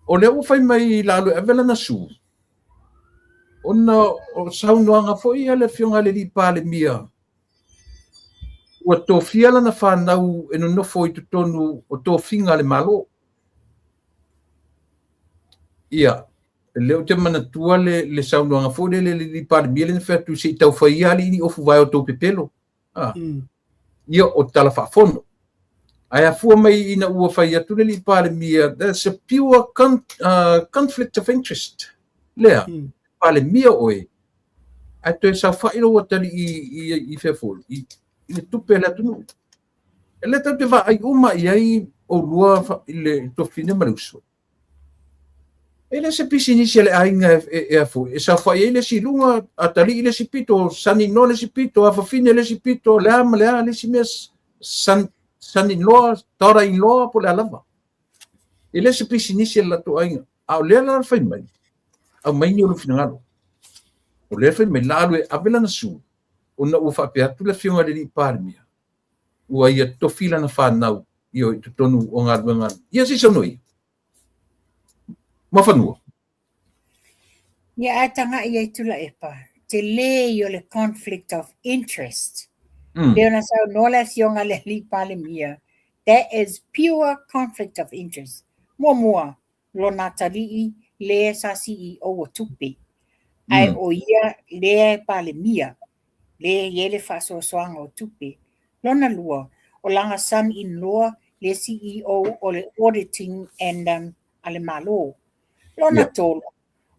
o lea ua fai mai lalo e ave lana su, ona o saunoaga foi a le Afioga i le Alii Palemia Ua tofia lana fanau e nonofo i totonu o tofiga a le Malo. Ia, lea ou te manatua le, le saunoaga foi lele le alii Palemia lea na fai atu se i tau fai ia alii ni ofu vae o tou pepelo. Ah. Ia, o tala faafono. Ae afua mai ina ua fai atu le alii Palemia, that's a pure con, conflict of interest. Lea, Palemia oe, ae toe saofai lou atalii i, i, i fea foi, i, i le tupe a le atunuu. E le tatou te vaai uma i ai oulua i le tuafafine ma le uso. E le se pisinisi a le aiga e, e, e a foi, e saofai ai le isi i luga, atalii le isi pito, son-in-law le isi pito, afafine le isi pito, le a ma le a le isi mea, son, son-in-law, daughter-in-law, po o le a lava. E le se pisinisi a le latou aiga. A o lea la fai mai, aumai ni o lou finagalo. O lea fai mai, la alu e ave lana su, ona ua faapea atu le afioga i le alii Palemia, ua ia tofi lana fanau i o i totonu o galuega. Ia se i saunoa ia. Muafanua. Ia ae taga'i ai Tuilaepa, tele ia o le conflict of interest. Pei ona saunoa le afioga i le Alii Palemia, that is pure conflict of interest. Muamua, lona atalii lea sa CEO o tupe, ae o ia lea e Palemia, lea e i ai le faasoasoaga o tupe. Lona lua, o lana son-in-law le CEO o le Auditing and um, a le Malo. Lona tolu,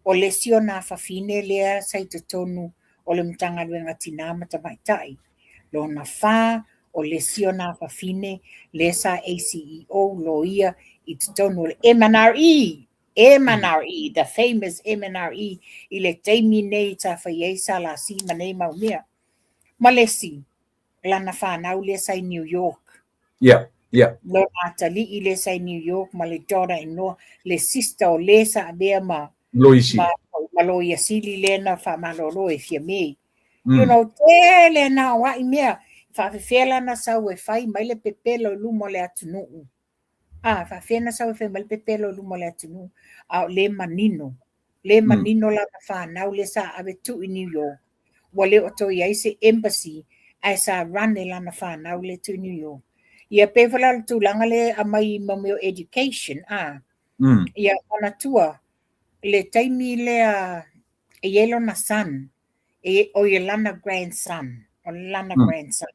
o le isi o nā fafine lea sa i totonu o le Matagaluega Tinā ma Tamaitai. Lona fā, o le isi o nā fafine lea sa ACEO loia i totonu o le MNRE, MNRE, the famous MNRE i le taimi nei sa fai ai SLC ma nei mau mea. Ma le isi, lana fanau lea sa i New York. Yeah. Lona atalii lea sa i New York ma le daughter-in-law, le sister o le sa avea ma Loia Sili. Ma Loia Sili lea na faamalolo e Fiame. You know, tele na o ai mea, faafefea la na sau e fai mai le pepelo i luma o le atunuu. A, faafefea na sau e fai mai le pepelo i luma o le atunuu, a o le manino. Le manino lana fanau lea sa ave tuu i New York. Ua le o toe i ai se embassy ae sa run e lana fanau lea tuu i New York. Ia pei foi la o le tulaga lea e aumai i mo mea o education, a. Ia manatua le taimi lea e i ai lona son, e, o ia lana grandson, o lana grandson.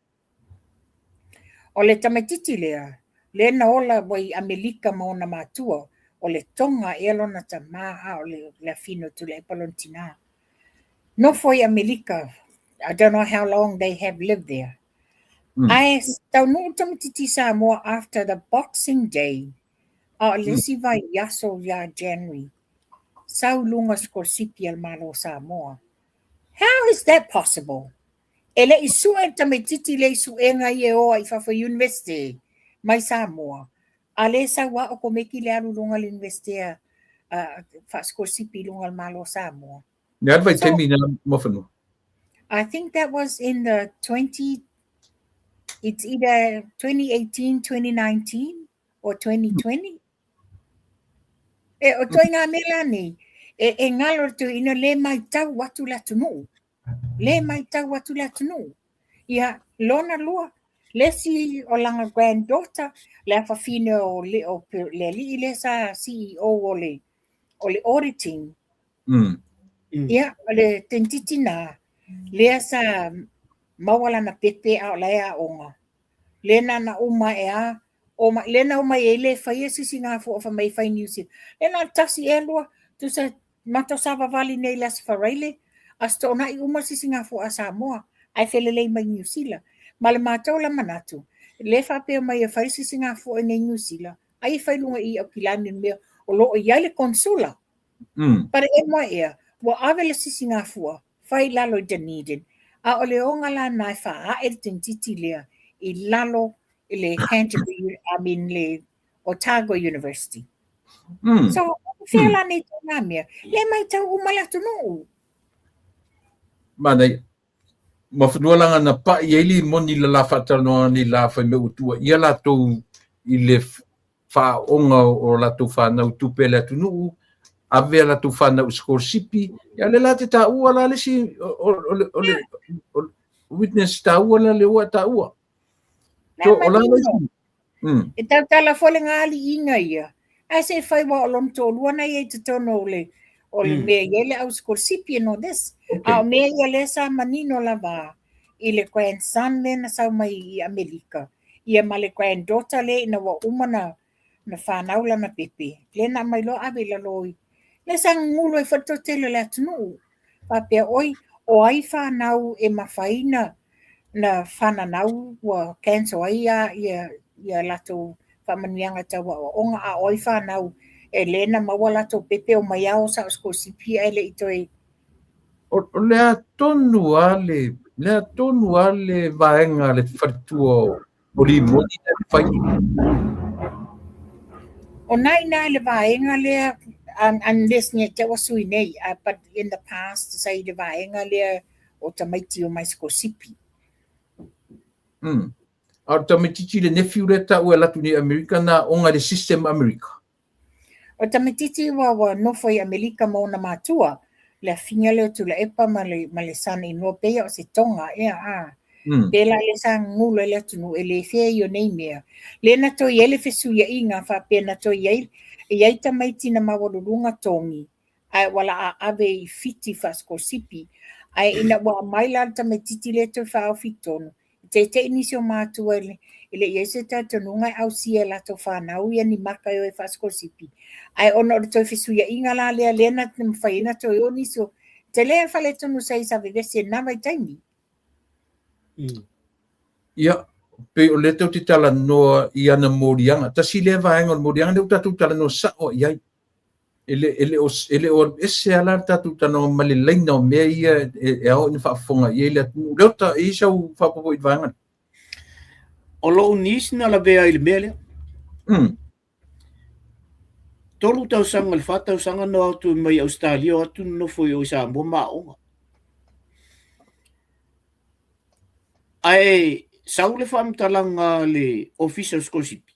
O le tamaitiiti lea, lea na ola ua i Amelika ma ona matua, o le Tonga ea lona tamā a o le le afine o Tuilaepa lona tinā. Nofo i Amelika, I don't know how long they have lived there. Ae taunuu le tamaitiiti i Samoa after the Boxing Day, a o le isi vaiaso ia January, sau i luga sikolasipi a le Malo o Samoa. How is that possible? E le i sue le tamaitiiti lea i suega ia e o ai i fafo i university mai Samoa, a lea e sau lava okomeki le alu i luga o le university a faasikolasipi i luga o le Malo o Samoa. Le a le vaitaimi na Muafanua? I think that was in the 20, it's either 2018, 2019 or 2020. E, o toi ngā mea la nei, e, e ngalo le tui ina le maitau atu le atunuu. Le maitau atu le atunuu. Ia, lona lua, le isi o lana granddaughter, le afafine o le, o le alii lea sa CEO o le, o le auditing. Ia, o le tentiti nā, lea sa maua lana pepe a o la e aoga. Le na na uma e a, o ma, le na omai ai le faia sisi ngā fua fa mai fai New Zealand. Le na tasi e lua, tusa matou savavali nei i le Aso Faraile, Aso Toonai uma sisi ngā fua a Samoa, ae felelei mai New Zealand. Ma le matou la manatu, le faapea mai e fai sisi ngā fua i nei New Zealand, ai e fai luga i Aukilani le mea o lo o i ai le konsula. But e moe ea, ua ave le sisi ngā fua, fai i lalo i Dunedin, a o le oga la na e faaee le tentiti lea i lalo i le Canterbury, I mean le Otago University. So, fea la nei tau ngā mea? Le maitau uma le atunuu. Manaia. Muafanua laga na pa'i ai limoni i le la faatalanoaga nei la fai mea ua tuuaia latou i le faaoga o latou fanau tupe a le atunuu, ave a latou fanau i sikolasipi, ia le la te taua la le isi o le witness taua la le ua taua. So, o la le isi. E tautala foi le ngā aliiga ia. Ae se i fai wa o lona toalua na ia i totonu o le o le mea i ai le au sikolasipi and all this. A o mea ia lea sa manino lava i le grandson lea na sau mai i Amelika. Ia ma le granddaughter lea ina ua uma na na fanau lana pepe, lea na aumai loa ave i lalo i lea sa gugulu ai foi le toatele o le atunuu. Faapea oi, o ai fanau e mafai na na fananau ua cancel ai ia ia ia latou faamanuiaga tau aoaoga, a o ai fanau e le na maua latou pepe o mai ao sa o sikolasipi ae le i toe. O le a tonu a le le a tonu a le vaega le faletua o limoni na fai. O nā ina i le vaega lea, unless nei te ua sui nei, but in the past sa i le vaega lea o tamaiti o mai sikolasipi. A o le tamaitiiti le nephew lea taua e alu atu nei i Amerika na aoga i le system Amerika. O tamaitiiti ua ua nofo i Amelika ma ona matua, le afiga lea o Tuilaepa ma le ma le son in law pei o se Tonga ea a. Pēlā le sa gugulu ai le atunuu e le fea i o nei mea. Le na toe i ai le fesuiaiga faapea na toe i ai i ai tamaiti na maualuluga togi ae ua la a ave i Fiti faasikolasipi. Ae ina ua aumai la le tamaitiiti lea toe faaofi i totonu, teitei nisi o matua E le i i ai se talitonuga e ausia e latou fanau ia ni maka e o e faasikolasipi, ae ona o le toe fesuiaiga la lea lea na mafai ai ona toe o nisi o tele le faaletonu sa i sa vevesi i lena vaitaimi. Ia, pei o lea tatou te talanoa i ana moliaga. Tasi lea vaega o le moliaga lea ua tatou talanoa sao i ai. E le, e le o, e le o alu ese lava la le tatou talanoa ma le laina o mea ia e, e ao ina faafofoga i ai le atunuu. Leota, e i ai sau faaopoopo i le vaega lea? O lou niece na lavea i le mea lea. 3 tausaga i le 4 tausaga na o atu mai Ausetalia o atu nofo i o i Samoa ma aoga. Ae sau le faamatalaga a le Ofisa o Sikolasipi,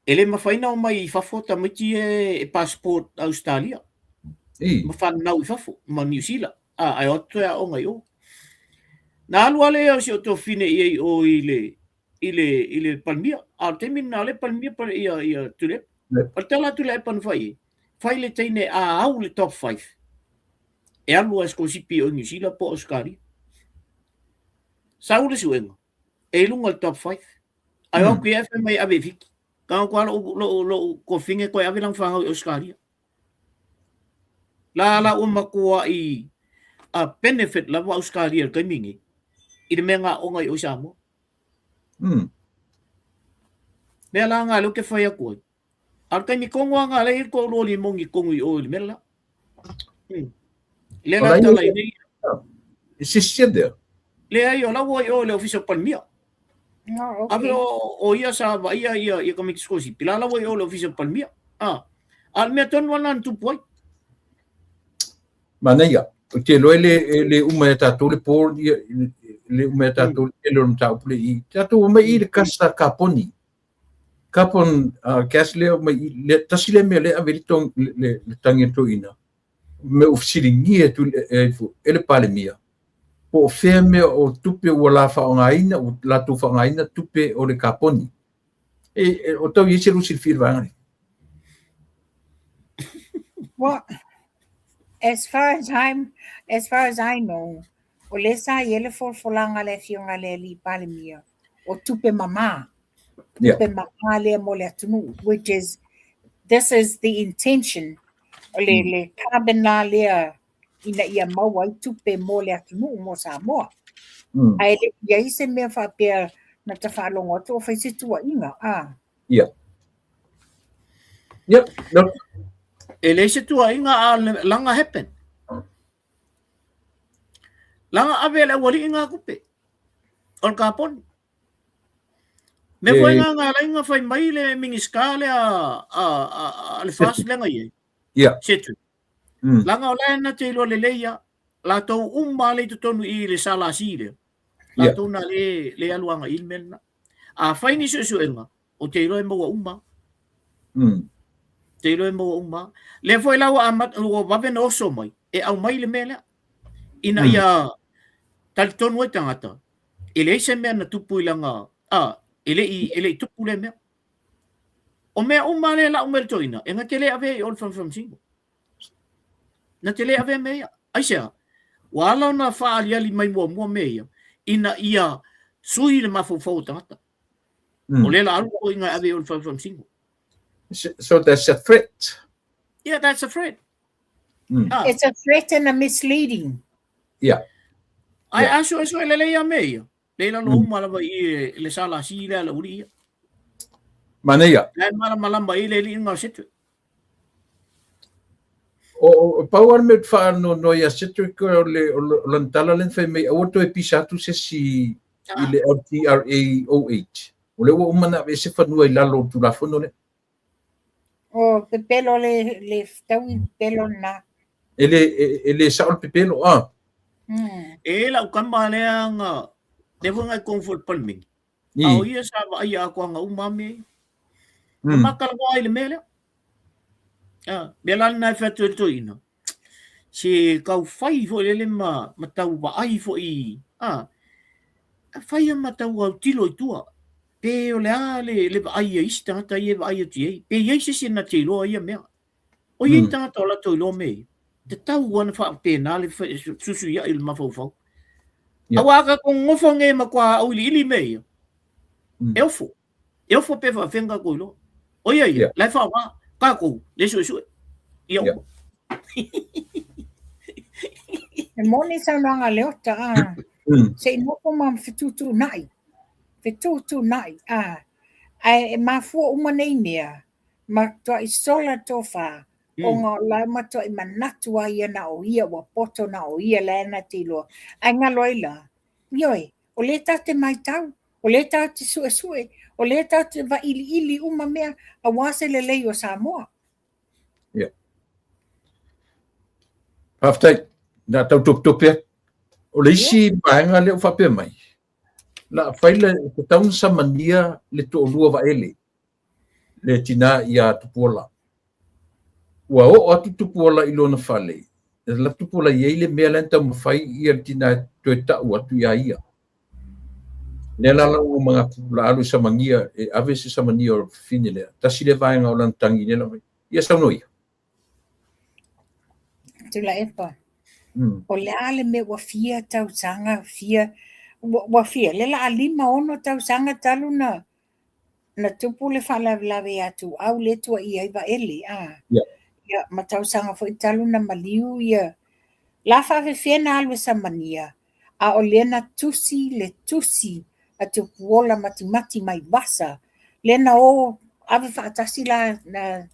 e le mafai ona omai i fafo tamaiti ia e passport Ausetalia ma fanau i fafo ma Niu Sila, ae o atu toe aoga i o. Na alu lava lea o si ou tuafafine i ai i o i le i le i le Palemia. A o le taimi lena o lea e Palemia ia ia Tuilaepa. O le tala a Tuilaepa na fai i ai, fai le teine a au le top 5 e alu a sikolasipi o Niu Sila po o Ausetalia. Sau le suega, e i luga o le top 5. Ae o atu ia fai mai e ave i Fiti. Tago atu lava lou, lou, lou tuafafine toe ave lana fanau i Ausetalia. La la ua matuai a benefit lava Ausetalia i le taimi lenei i le mea na aoga i o i Samoa. Mea la na lea ou te fai atu ai. A o le taimi tonu lava na lea e i ai le toalua o limoni i totonu i o i le mea le la. Lea la tala i nei. E sisi there. Leai, o la ua i o i le Ofisa o Palemia. Oh, okay. Ave o ia sa vaaia ia, ia tamaiti sikolasipi. La la ua i o i le Ofisa o Palemia. Ah. A o le mea tonu lava lena na tupu ai. Manaia. Ou te iloa e le, e le uma ia tatou le po, ia, le uma ia tatou le tele o le mataupu le i. Tatou omai i le kasa kaponi. Carbon gas lea omai i, le, tasi lea mea lea ave i le, tong, le, le, le tagi a le toeaina. Mea ua fesiligia e, e, e le Palemia, po o fea mea o tupe ua la faaaogaina, ua latou faaaogaina tupe o le kaponi. E, e, o tau i ai se lua silafia i le vaega lea? Well, as far as I'm, as far as I know, o lea sa i ai le folafolaga a le Afioga i le Alii Palemia, o tupe mamā. Tupe mamā lea mo le atunuu, which is, this is the intention, o le, le carbon la lea ina ia maua ai tupe mo le atunuu mo Samoa. Ae le i ai se mea faapea na ta faalogo atu o fai se tuuaiga. Ah. Yeah. Yep. No. E leai se tuuaiga a laga happen. Laga ave e le aualii ngā tupe o le kaponi. Mea foi ngā ngā lainga fai mai le Minisita lea a, a, a le FAST lea nga i ai. Yeah. Setri. Laga o la e na te iloa lelei ia, latou uma le i totonu i le SLC lea. Latou na le, le alu aga i le mea lena. A fai ni suesuega, o te iloa e maua uma. Te iloa e maua uma. Lea foi la ua amata, ua vave na oso mai, e aumai le mea lea. Ina ia talitonu ai tagata, e leai se mea na tupu i lana, a, e le i, e le i tupu lea mea. O mea uma lea e lau mai le toeaina, e na te le avea i o le Faamasinoga. Na te le avea mea ia. Aisea? Ua ala ona faaaliali mai muamua mea ia, ina ia sui le mafaufau o tagata. O lea la alu toeaina e ave i o le Faamasinoga. So that's a threat. Yeah, that's a threat. Ah. It's a threat and a misleading. Yeah. Ai, a suesue lelei a mea ia. Le lalo uma lava i le SLC lea le uli ia. Manaia. La e malamalama i le liiga o Cedric. O pau a le mea ou te faanoanoa ia Cedric o le o lana tala lea na fai mai aua toe pisa atu se isi i le LTRA 08. O lea ua uma ona aveese fanua i lalo o le Tulafono lea. O pepelo le le fetaui pepelo lena. E le e le sao le pepelo a. E lau kama lea nga lea foi nga i totonu foi o le Palemene. A o ia sa vaaia atoaga uma a mea ia. Na matalanoa ai i le mea lea. A, mea la lena e fai atu ai le toeaina, se tau fai foi lele ma, ma tau vaai foi, a, fai ma tau autilo i tua. Pe o le a le, le vaai a isi tagata ia e vaai atu i ai. Pe i ai se isi na te iloa ia mea. O i ai tagata o latou iloa mea ia. Tatau lava ona faapena le susuiai o le mafaufau. Aua a tatou nonofo nei e matua auiliili mea ia, e ofo. E ofo pe faafefea ona tatou iloa. O ia ia, la e faaaoga, tatou le suesue. Ia uma. E moni saunoaga a Leota, a. Se i nofo ma fetuutuunai. Fetuutuunai, a. Ae e mafua uma nei mea, matuai sola le tofa, ona o la e matuai manatu lava ia na o ia ua poto na o ia la e na te iloa. Ae galo ai la, ioe, o lea tatou te matau, o lea tatou te suesue, o lea tatou te vailiili uma mea aua se lelei o Samoa. Ia. Faafetai. Na tau topetope atu. O le isi vaega lea ua faapea mai, la fai le tatau ona samania le toalua Vaele, le tinā iā Tupuola. Ua oo atu Tupuola i lona fale, e alu atu Tupuola e i ai le mea la e taumafai ia le tinā e toe tau atu iā ia. Lea la ua manatu o le a alu e samania, e ave se samania o le fafine lea. Tasi lea vaega o lana tagi lea lava. Ia saunoa ia. Tuilaepa, o le a le mea ua fia tausaga, fia, ua fia, lea o le a 5, 6 tausaga talu na na tupu le faalavelave ia Tuau lea e tuuaia ai Vaele, a. Ia, ma tausaga foi talu na maliu ia, la faafefea na alu e samania, a o lea na tusi le tusi a Tupuola matimati mai Vasa, lea na o ave faatasi la na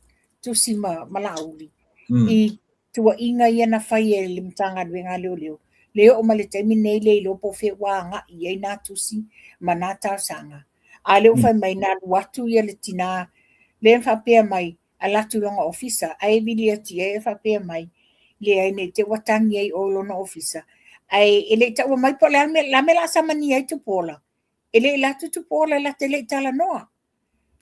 tusi ma, ma Laauli i tuuaiga ia na fai e le Matagaluega a Leoleo, le oo mai le taimi lenei le iloa po o fea ua agai i ai nā tusi ma nā talosaga. A lea ua fai mai na alu atu ia le tinā, lea na faapea mai, alu atu i lona ofisa, ae vili atu i ai ae faapea mai, leai ne i te i ua tagi ai oe i lona ofisa. Ae e le i taua mai po o le a le mea, le a le mea o le a samania ai Tupuola. E le i alu atu Tupuola la te le i talanoa.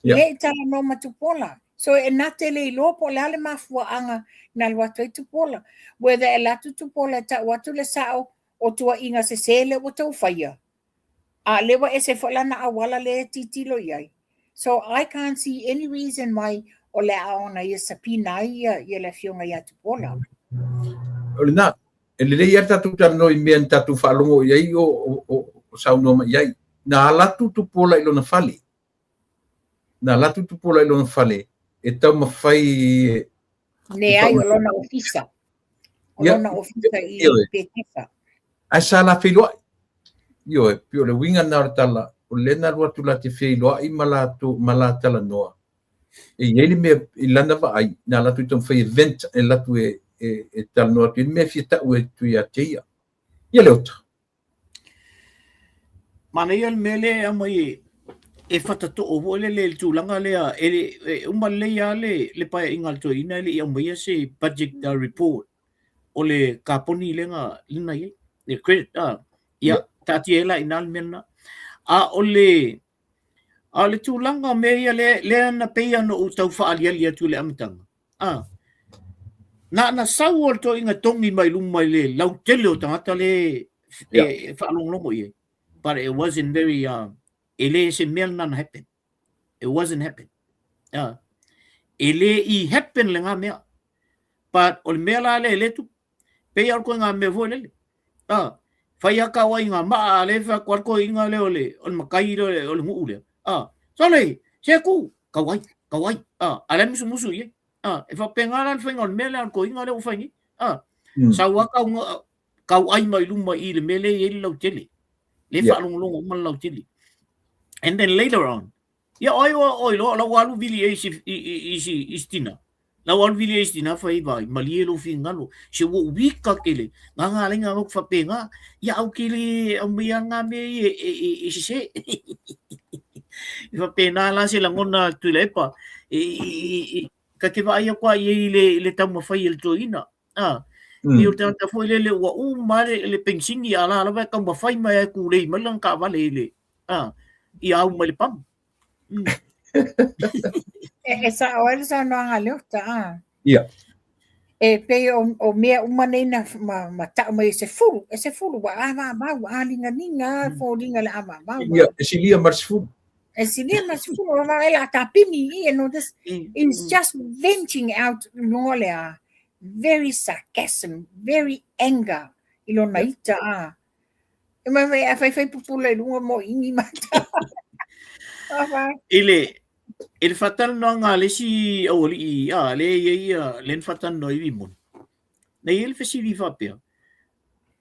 Yeah. Le i talanoa ma Tupuola. So e na te le iloa po o le a le mafuaaga na alu atu ai Tupuola. Whether e alu atu Tupuola e tau atu le sao o tuuaiga sese lea ua outou faia, a lea ua ese foi lana auala lea e tilotilo i ai. So I can't see any reason why o le a ona ia subpoena ai ia, ia le afioga ia Tupuola. O lena, e lelei lava le tatou talanoa i mea na tatou faalogo i ai o, o, o, o saunoa mai i ai. Na ala atu Tupuola i lona fale. Na ala atu Tupuola i lona fale e taumafai e Leai, o lona ofisa. O lona ofisa i Petesa. Ae sa la feiloai. Ioe, pei o le uiga lena o le tala, o lea na alu atu la te feiloai ma latou ma la talanoa. E i ai le mea i lana vaai, na alu atu e taumafai e vent, e alu atu e, e, e talanoa atu i le mea e fia tau atu ia te ia. Ia Leota. Manaia le mea lea e aumai e, e fatatoo foi lele i le tulaga lea, e, e uma lelei lava le, le paeaiga a le toeaina e le i aumaia se budget report o le kaponi lea na, lea na i ai, le credit, ah, ia, taatia ai la i ina le mea lena. A o le, a o le tulaga o mea ia lea, lea na pei ona ou tau faaaliali atu i le amataga, ah, na ona sau o le toeaina togi mai luma i le lautele o tagata le e faalogologo i ai. But it wasn't very, e le se mea lena na happen. It wasn't happen. E le i happen lena mea. But o le mea la lea e le tupu. Pei lava o le koiga mea foi lele. Ah, fai a kau ai ngā maa a le wha koa koe inga le o le, o le makai le o le, o le nguu lea. Ah, sole, se ku, kau ai, kau ai. Ah, a le musu musu i. Ah, e whapenga la le whainga o le mea lea o le koinga lea o whai nei. Ah, sau a kau, kau ai mai luma i le mea lea i le lautele. Le yeah. whaalongolongo uma le lautele. And then later on, Ia oi o oi loa lau alu vili e isi i i isi isi tina. Lau alu vili e isi tina fai vai malie lo fingalo. Se wo wika kele nga nga lenga lo fa penga ia au kele au mea nga me e e e e se se. I fa pena la se langona Tuilaepa e i i i ka te vaai aku a i le le taumafai e le toeaina. Ah. I o te ata foi lele ua uma le le pensini a la lava e taumafai mai ai kulei mai lana taavale i le ah, i au mai le pamu. E, e sao ai le saunoaga a Leota, ah. Ia. E pei o, o mea uma nei na ma, ma tau mai e se fulu, e se fulu, ua avavau, ua aligalinga, foliga le avavau. Ia, e silia ma le sefulu. E silia ma le sefulu, o e la tapini, you know, this is just venting out no le a, very sarcasm, very anger i lona ita, ah. E mai mai a fai fai pupula i luga mo ingi mata. I le i le faatalanoaga a le isi aualii a le i ai ia le na faatalanoa i Rimoni. Na i ai le fesili faapea,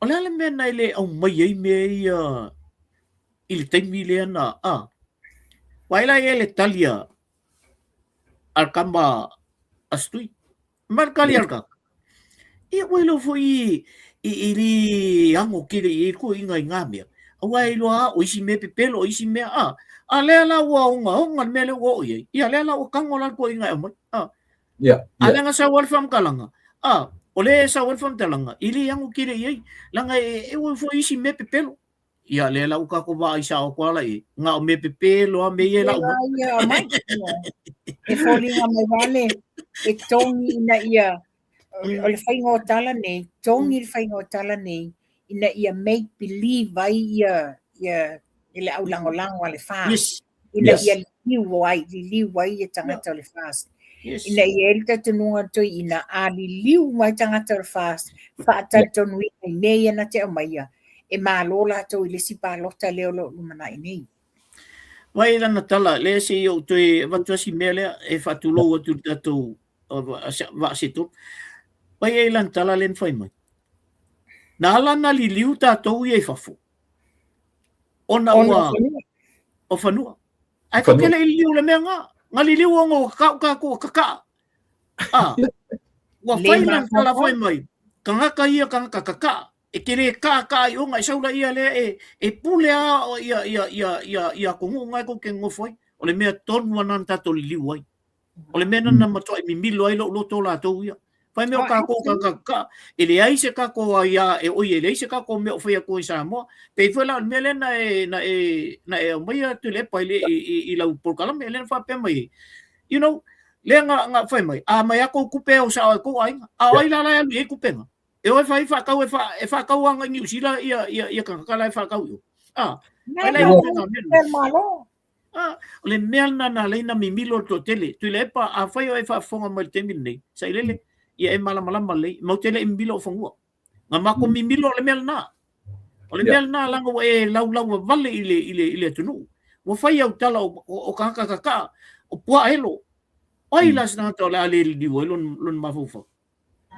o le a le mea na e le aumai ai mea ia i le taimi lea na a? Vaai la i ai le tali a a le tama a Setui. Ma le tali a le tata. Ia ua iloa foi i, i le ago tele i ai le toeaina i ngā mea. Aua e iloa a o isi mea pepelo, o isi mea a. A lea la ua ogaoga le mea lea ua oo i ai. Ia lea la ua tago la le toeaina e aumai. A. A lea na sau ai le faamatalaga, a, o lea e sau ai le faamatalaga, i le ago tele i ai. Leaga e, e ua foi isi mea pepelo. Ia lea la ua tatou vaai sao atu ala i na o mea pepelo a mea ia e lau mai. E foliga mai vale e togi ina ia o le faiga o tala nei, togi le faiga o tala nei ina ia make believe ai ia ia i le au lagolago a le FAST. Yes. Ina ia liliu ai, liliu ai ia tagata o le FAST. Ina ia i ai le talitonuga o le toeaina, a liliu mai tagata o le FAST, faatalitonuina i mea ia na te aumaia, e malo latou i le isi palota lea o lo o lumanai nei. Vaai lana tala, lea se i ou toe avatu lava si mea lea e faatulou atu i le tatou vaa se tolu. Vaai ai lana tala lea na fai mai. Na ala ona liliu tatou ia i fafo, ona ua o fanua. Ae tou te le i liliu i le mea lena. Na liliu ona ua kakau tatou ua kakaa. A, ua fai lana tala fai mai, tagata ia tagata kakaa, e te le kaakaa i ona e sau laia lea e, e pule a ia, ia, ia, ia, ia atunuu na e tou te nonofo ai. O le mea tonu lena na tatou liliu ai. O le mea lena na matuai mimilo ai lou loto latou ia. Fai mea o tatou tagata e leai se tatou aia e oi e leai se tatou mea o fai atu i Samoa. Pei foi la o le mea lea na e na e na e aumaia Tuilaepa i le i, i, i lau polokalame lea na faapea mai ai. You know, lea na, na fai mai, a mai a kou kupe o sao ai kou aiga. A o ai la la e alu i ai kupe na? E o e fai faatau e, fa, e faatau agai i Niu Sila ia, ia, ia tagata la e faatau i o. Ah, fai la i o ngā mea. Malo. Ah, o le mea lena na ala ai na mimilo le toatele. Tuilaepa, afai o e faafofoga mai i le taimi lenei, sailele, ia e malamalama lelei, matou te le i mimilo o fanua. Na matou mimilo o le mea lena. O le mea lena leaga ua e laulauavale i le, i le, i le atunuu. Ua fai au tala o, o, o tagata kakaa, o puaa elo. O ai la se tagata o le a le liliu ai lona, lona mafaufau?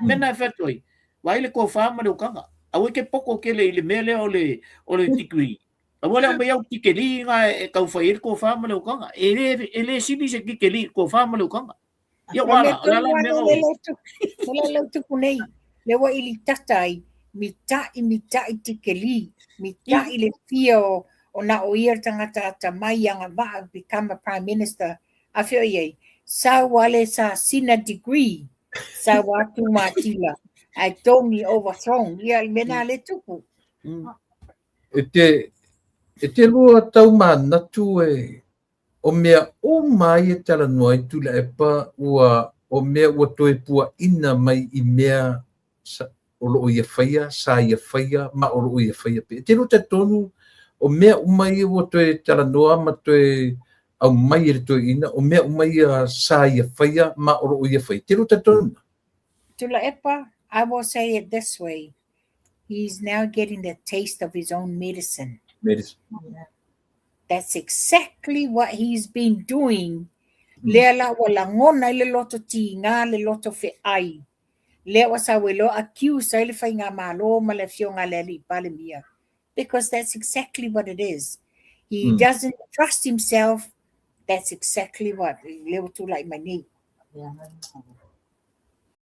Mea na e fai atu ai, vaai le tofa ma le utaga. Aua e te poto tele i le mea lea o le, o le degree. Aua le aumai au tikeli na e tau fai ai le tofa ma le utaga. E le, e le sili se tikeli i le tofa ma le utaga. Ia ua ala, o le ala mea o... O le ala tupu nei, le ua ili tata ai, mita'i, mita'i tikeli, mita'i le fia o, o na o ia le tagata atamai agavaa become a prime minister. A fea o i ai, sau ale sa sina degree, sau atu matila, ae togi overthrown, ia le mea na le tupu. E te, e te lua tau manatu e o mea uma ai e talanoa ai Tuilaepa ua o mea ua toe puaina mai i mea sa, o loo ia faia, sa ia faia ma o loo ia faia pea. E te lua talitonu o mea uma ia ua toe talanoa ma toe aumai e le toeaina, o mea uma ia sa ia faia ma o loo ia faia. E te lua talitonu? Tuilaepa, I will say it this way. He's now getting the taste of his own medicine. Medicine. That's exactly what he's been doing. Lea la ua lagona ai le loto tiga, le loto feai. Lea ua sau ai loa accuse ai le faigamalo ma le afioga a le alii Palemia. Because that's exactly what it is. He doesn't trust himself. That's exactly what lea ua tulai mai nei.